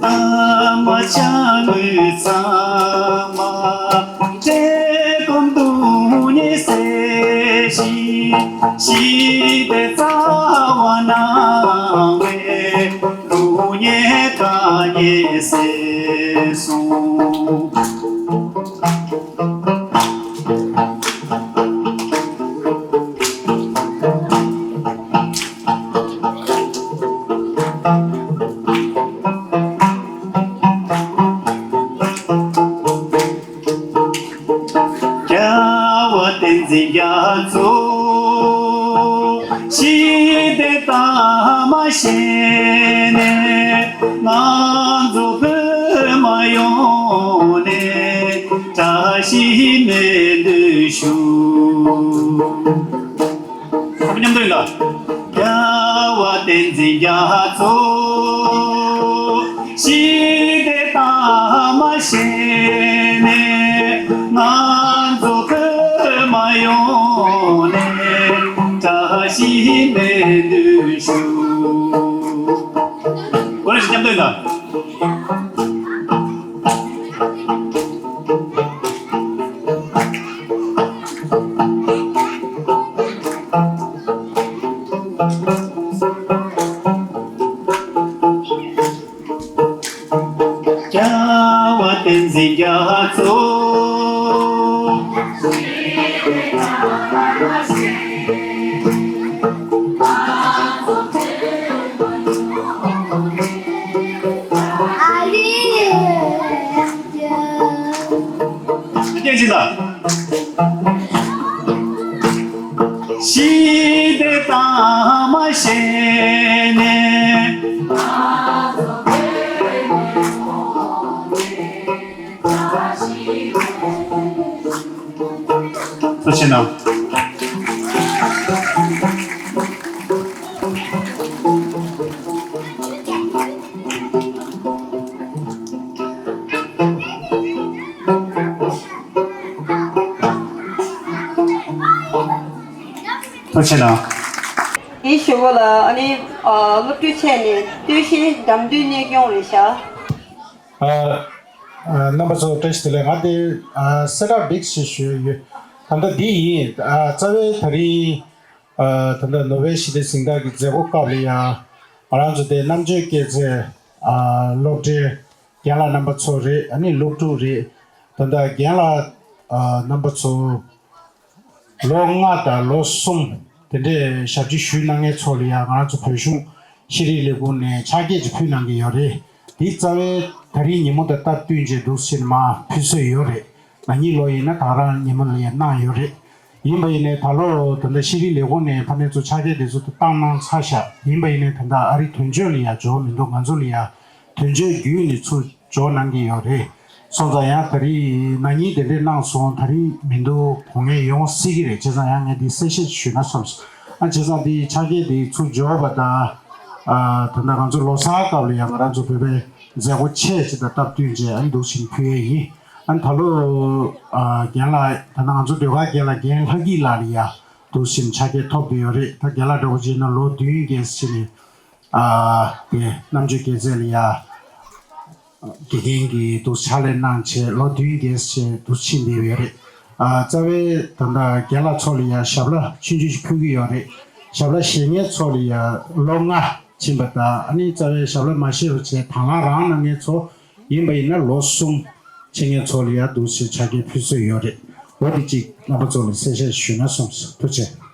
ཨ་མ་ཅག་ངོས་ཚང་མ་བཀྲེས་སྐོམ་སྡུག་བསྔལ་སེལ་ཞིང་། ཞི་བདེ་རྩ་བ་གནང་བའི་སྡུག་བསྔལ་དཀའ་ངལ་སེལ་གསུངས། རྒྱལ་བ་བསྟན་འཛིན་རྒྱ་མཚོ། ཞི་བདེ་དར་དམར་བཞེས་ནས་ང་ཚོ་བོད་མི་ཡོངས་ནས་བཀྲ་ཤིས་སྨོན་འདུན་ཞུ། ཚང་མ་མཉམ་དུ་ཡིན་ད། རྒྱལ་བ་བསྟན་འཛིན་རྒྱ་མཚོ། ཞི་བདེ་དར་དམར་བཞེས་ནས་ང་ཚོ་བོད་མི་ཡོངས་ནས་བཀྲ་ཤིས་སྨོན་འདུན་ཞུ། ཁོ་རང་ཞིག་མཉམ་དུ་ཡིན་ད། རྒྱལ་བ་བསྟན་འཛིན་རྒྱ་མཚོ། ཨ་ལི། སྐད་ཅིག་ལ། ཞི་བདེ་དར་དམར་བཞེས་ནས། ཐུགས་རྗེ་གནང་། ཐུགས་རྗེ་གནང་། དེའི་ཞུ་བ་ལ་ཨ་ནི་ཨ་སློབ་ཕྲུག་བྱས་ནས་སྟོད་གཞས་འགྲམ་དུས་གནས་སྐྱོང་རེད་ཤག་ཨ་ཨ་རྣམ་པ་ཚོ་བཀྲ་ཤིས་བདེ་ལེགས། ང་དེ་ཨ་སེ་ཊབ་བིག་ཞིག་ཞུས་ཡོད། ད་ལྟ་འདི་ཡིན། ཨ་རྩ་བའི་ད་རིང་ཨ་ད་ལྟ་ནོ་བེལ་ཞི་བདེ་གཟེངས་རྟགས་ཀྱི་མཛད་སྒོ་སྐབས་ལ་ཡང་ ང་རང་ཚོ་དེ་རྣམ་དཔྱོད་སྐྱེད་ཚལ་ཨ་སློབ་གྲྭའི་རྒན་ལགས་རྣམ་པ་ཚོ་རེད། ཨ་ནི་སློབ་ཕྲུག་རེད། ད་ལྟ་རྒན་ལགས་ཨ་རྣམ་པ་ཚོ་ལོ་ལྔ་དང་ལོ་གསུམ་དེ་འདྲའི་ཞབས་ཕྱི་ཞུས་གནང་མཁན་ཚོ་ལ་ཡང་ང་རང་ཚོ་བོད་གཞུང་ཤེས་རིག་ལས་ཁུངས་ནས་ཕྱག་འཁྱེར་ཅིག་ཕུལ་གནང་གི་ཡོད་རེད། འདི་རྩ་བའི་ད་རིང་ཉིན་མོ་དང་སྟབས་བསྟུན་བྱས་འདུག་ཟེར་མར་ཕུལ་སྲོལ་ཡོད་རེད། ན་ནིང་ལོ་ཡིན་ན་ད་རང་ཉིན་མོ་ལ་ཡང་གནང་ཡོད་རེད། ཡིན་པ་ཡིན་ནའི་ད་ལོ་ད་ལྟ་ཤེས་རིག་ལས་ཁུངས་ནས་ཕ་ནས་ཚོ་ཕྱག་འཁྱེར་དེ་ཚོ་བཏང་གནང་ཚར་ཤག་ཡིན་པ་ཡིན་ནའི་ད་ལྟ་ཨ་རི་དོན་གཅོད་ལ་ཡང་འབྱོར་མི་འདུག་ང་ཚོ་ལ་ཡང་དོན་གཅོད་བརྒྱུད་ནས་ཚུར་འབྱོར་གནང་གི་ཡོད་རེད། སོང་ཙང་ཡང་ད་རིང་ན་ནིང་དེ་འདྲས་གནང་སོང་། ད་རིང་མི་འདུག་དགོས་ངེས་ཡོང་སྲིད་ཀྱི་རེད། བྱས་ཙང་ཡང་ངས་འདི་གསལ་བཤད་ཞུས་ན་བསམས་སོང་། ཨ་བྱས་ཙང་འདི་ཕྱག་འཁྱེར་འདི་ཚུར་འབྱོར་བ་དང་ཨ་ད་ལྟ་ང་ཚོ་ལོ་གསར་སྐབས་ལ་ཡང་ང་རང་ཚོ་བོད་པའི་མཛད་སྒོ་ཆེ་ཅིག་དང་སྟབས་བསྟུན་བྱས་ཨ་འདུག་བཞིན་ཕུལ་ཡས་ཡིན། ཨ་ད་ལོ་ཨ་རྒན་ལགས་ད་ལྟ་ང་ཚོ་ཟློས་གར་རྒན་ལགས་རྒན་ལྷ་སྐྱིད་ལགས་ལ་ཡ་འདུག་བཞིན་ཕྱག་འཁྱེར་ཐོབ་བསྡད་ཡོད་རེད། ད་རྒན་ལགས་འདྲ་བོ་བྱས་ན་ལོ་བདུན་རྒས་ཕྱིན་ནས་ཨ་དེ་རྣམ་དཔྱོད་སྐྱེད་ཚལ་ལ་ཡ་དགེ་རྒན་གྱི་འདུག་ཕྱག་ལས་གནང་བྱས་ལོ་བདུན་རྒས་བྱས་འདུག་ཕྱིན་བསྡད་ཡོད་རེད། ཨ་རྩ་བའི་ད་ལྟ་རྒན་ལགས་ཚོ་ལ་ཡ་ཞབས་ལ་ཆུང་ཆུང་ཞིག་ཕུལ་གྱི་ཡོད་རེད། ཞབས་ལ་བཞེས་མཁན་ཚོ་ལ་ཡ་ལོ་ལྔ་ཕྱིན་པ་དང་ཨ་ནི་རྩ་བའི་ཞབས་ལ་མ་བཞེས་པ་བྱས་དང་བླངས་རང་གནང་མཁན་ཚོ་ཡིན་པ་ཡིན་ན་ལོ་གསུམ་ཕྱིན་མཁན་ཚོ་ལ་ཡ་འདུག་སེ་ཕྱག་འཁྱེར་ཕུལ་སྲོལ་ཡོད་རེད། འོ་དེ་གཅིག་རྣམ་པ་ཚོ་ལ་གསལ་བཤད་ཞུས་ན་སོང་ཟེར། ཐུགས་རྗེ་ཆེ།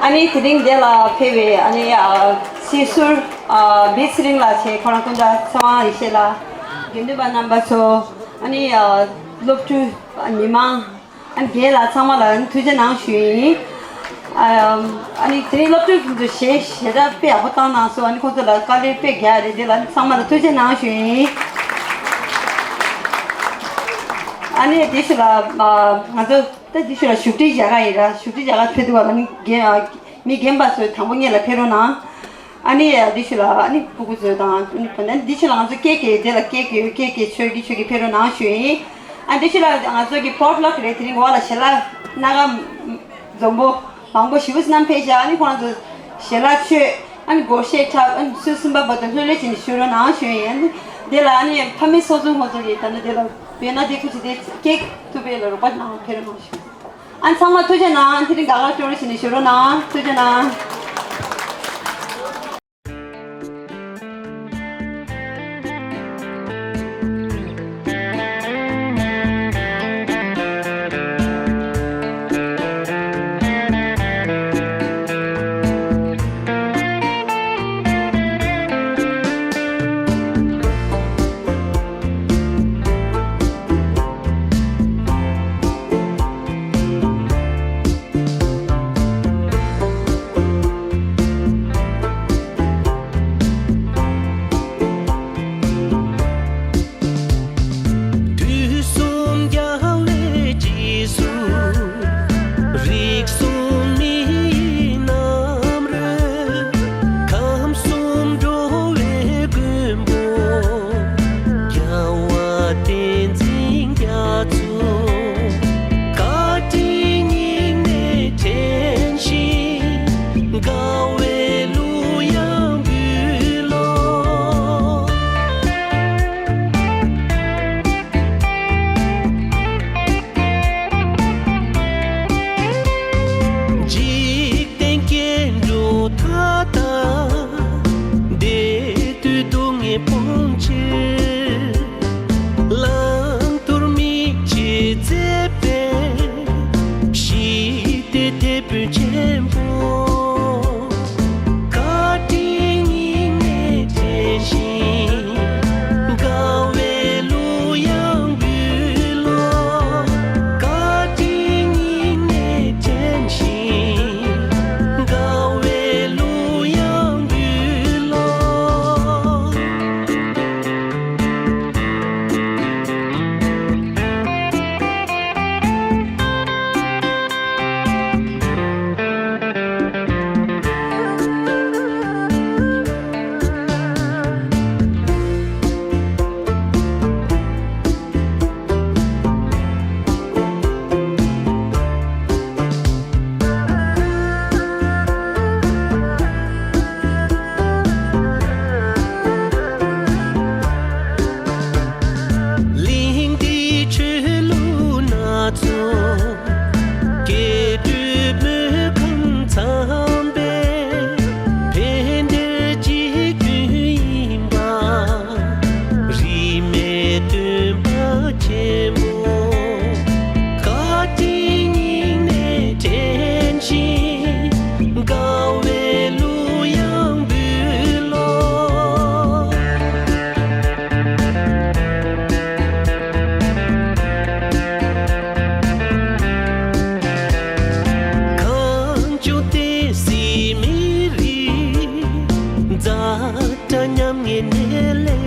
ཨ་ནི་དེ་རིང་འདི་ལ་ཕེབས་པའི་ཨ་ནི་ཨ་སྲིད་ཟུར་ཨ་བི་ཚེ་རིང་ལགས་བཅས་ཁོ་རང་སྐུ་ཟླ་ཚེ་དབང་ཡེ་ཤེས་ལགས། དགེ་འདུན་པ་རྣམ་པ་ཚོ། ཨ་ནི་ཨ་སློབ་ཕྲུག་ཨ་ཉི་མ། ཨ་ནི་རྒན་ལགས་ཚང་མ་ལ་ཨ་ནི་ཐུགས་རྗེ་གནང་ཞུ་ཡིན། ཨ་ཨ་ནི་དེ་རིང་སློབ་ཕྲུག་ཚོ་གཞས་ཞེ་དྲག་དཔེ་ཡག་པོ་བཏང་གནང་སོང་། ཨ་ནི་ཁོང་ཚོ་ལ་དཀའ་ལས་དཔེ་རྒྱག་རེད། དེ་ལ་ཨ་ནི་ཚང་མ་ལ་ཐུགས་རྗེ་གནང་ཞུ་ཡིན། ཨ་ནི་དེ་ཞུ་ལ་ཨ་ང་ཚོ། ད་འདི་ཤུ་ལ་བཞུགས་ཁྲི་བཞག་ག་ཡིན་ར། བཞུགས་ཁྲི་བཞག་ག་ཕེབས་འདུག་བ་ལ་ནི་རྒན་ཨ་མི་རྒན་པ་ཚོས་དང་པོ་སྔོན་ལ་ཕེབས་རོགས་གནང་། ཨ་ནི་འདི་ཤུ་ལ་ཨ་ནི་སྤུ་གུ་ཚོ་དང་ཨ་ནི་བུ་ནན་འདི་ཤུ་ལ་ང་ཚོ་ཀེག་ཀེ་དེ་ལ་ཀེག་ཀེ་ཀེག་ཀེ་ཆོས་ཀྱི་ཆོས་ཀྱི་ཕེབས་རོགས་གནང་ཞུ་ཡིན། ཨ་འདི་ཤུ་ལ་ང་ཚོ་གི་པོ་ཊི་ལོག་རེད། དེ་རིང་འོག་ལ་ཞལ་ལག་སྣ་ཁ་འཛོམས་པོ། མང་པོ་ཞེ་པོ་བསྣམས་ཕེབས་ཤག་ཨ་ནི་ཁོང་ཚོ་ཞལ་ལག་མཆོད། ཨ་ནི་སྒོར་གཞས་འཁྲབ། ཨ་ནི་ཚོུད་གསུམ་པ་བར་དུ་ལྷོད་ལྷོད་བྱས་ནས་བཞུགས་རོགས་གནང་ཞུ་ཡིན། ཨ་ནི་དེ་ལ་ཨ་ནི་ཕ་མེས་ཚོགས་ཆུང་ཁོང་ཚོ་གིས་ད་ནི་དེ་ལ་བོད་ན་དེ་ཁུ་ཆེ་དེ་སྐྱེལ་ཐུབ་པའི་ལ་རོགས་པ་གནང་ཕེབས་རོགས་གནང་ཞུ། ཨ་ནི་ཚང་མ་ཐུགས་རྗེ་གནང་། དེ་རིང་དགའ་དགའ་སྤྲོ་སྤྲོ་བྱས་ནས་བཞུགས་རོགས་གནང་། ཐུགས་རྗེ་གནང་། དུས་གསུམ་རྒྱལ་བའི་རྗེས་སུ། རིགས་གསུམ་མི་ཡི་རྣམ་རོལ། ཁམས་གསུམ་འགྲོ་བའི་མགོན་པོ། རྒྱལ་བ་བསྟན་འཛིན་རྒྱ་མཚོ། བཀའ་དྲིན་སྙིང་ནས་དྲན་ཞིང་། དགའ་བའི་གླུ་དབྱངས་འབུལ་ལོ། འཇིག་རྟེན་སྐྱེ་འགྲོ་མཐའ་དག་བདེ་སྡུག་སྡུག་བསྔལ་སྤོང་ཕྱིར། བླང་དོར་མི་ཕྱེད་མཛད་པའི་ཞི་བདེའི་དེད་དཔོན་ཆེན་པོ། བཀའ་དྲིན་སྙིང་ནས་དྲན་ཞིང་། དགའ་བའི་གླུ་དབྱངས་འབུལ་ལོ། བཀའ་དྲིན་སྙིང་ནས་དྲན་ཞིང་། དགའ་བའི་གླུ་དབྱངས་འབུལ་ལོ། གླིང་འདིའི་ཆོས་ལུགས་སྣ་ཚོགས། སྐྱེ་འགྲོའི་མི་ཁམས་ཚང་པའི་ཕན་བདེའི་གཅིག་མཐུན་ཡིན་པ། རིས་མེད་སྟོན་པ་ཆེན་པོ། བཀའ་དྲིན་སྙིང་ནས་དྲན་ཞིང་། དགའ་བའི་གླུ་དབྱངས་འབུལ་ལོ། གངས་ལྗོངས་བསྟན་སྲིད་མི་རིགས། ཛ་དྲག་མཉམ་ངན་ནད་ལས།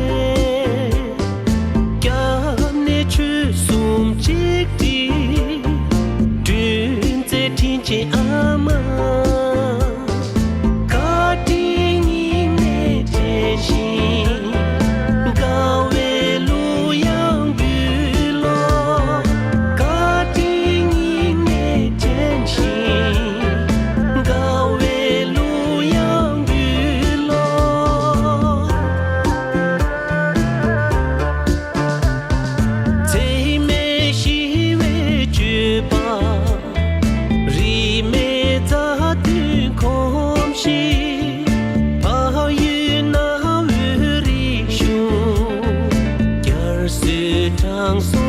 སྐྱབས་གནས་ཆོལ་གསུམ་གཅིག་སྒྲིལ། སྒྲོལ་མཛད་དྲིན་ཅན་ཨ་མ། བཀའ་དྲིན་སྙིང་ནས་དྲན་ཞིང་། དགའ་བའི་གླུ་དབྱངས་འབུལ་ལོ། བཀའ་དྲིན་སྙིང་ནས་དྲན་ཞིང་། དགའ་བའི་གླུ་དབྱངས་འབུལ་ལོ། འཚེ་མེད་ཞི་བའི་སྤྱོད་པ། རིས་མེད་མཛའ་མཐུན་གོམས་གཤིས། བག་ཡོད་གནའ་བོའི་རིག་གཞུང་། རྒྱ་སོས་དྲང་སྲོང་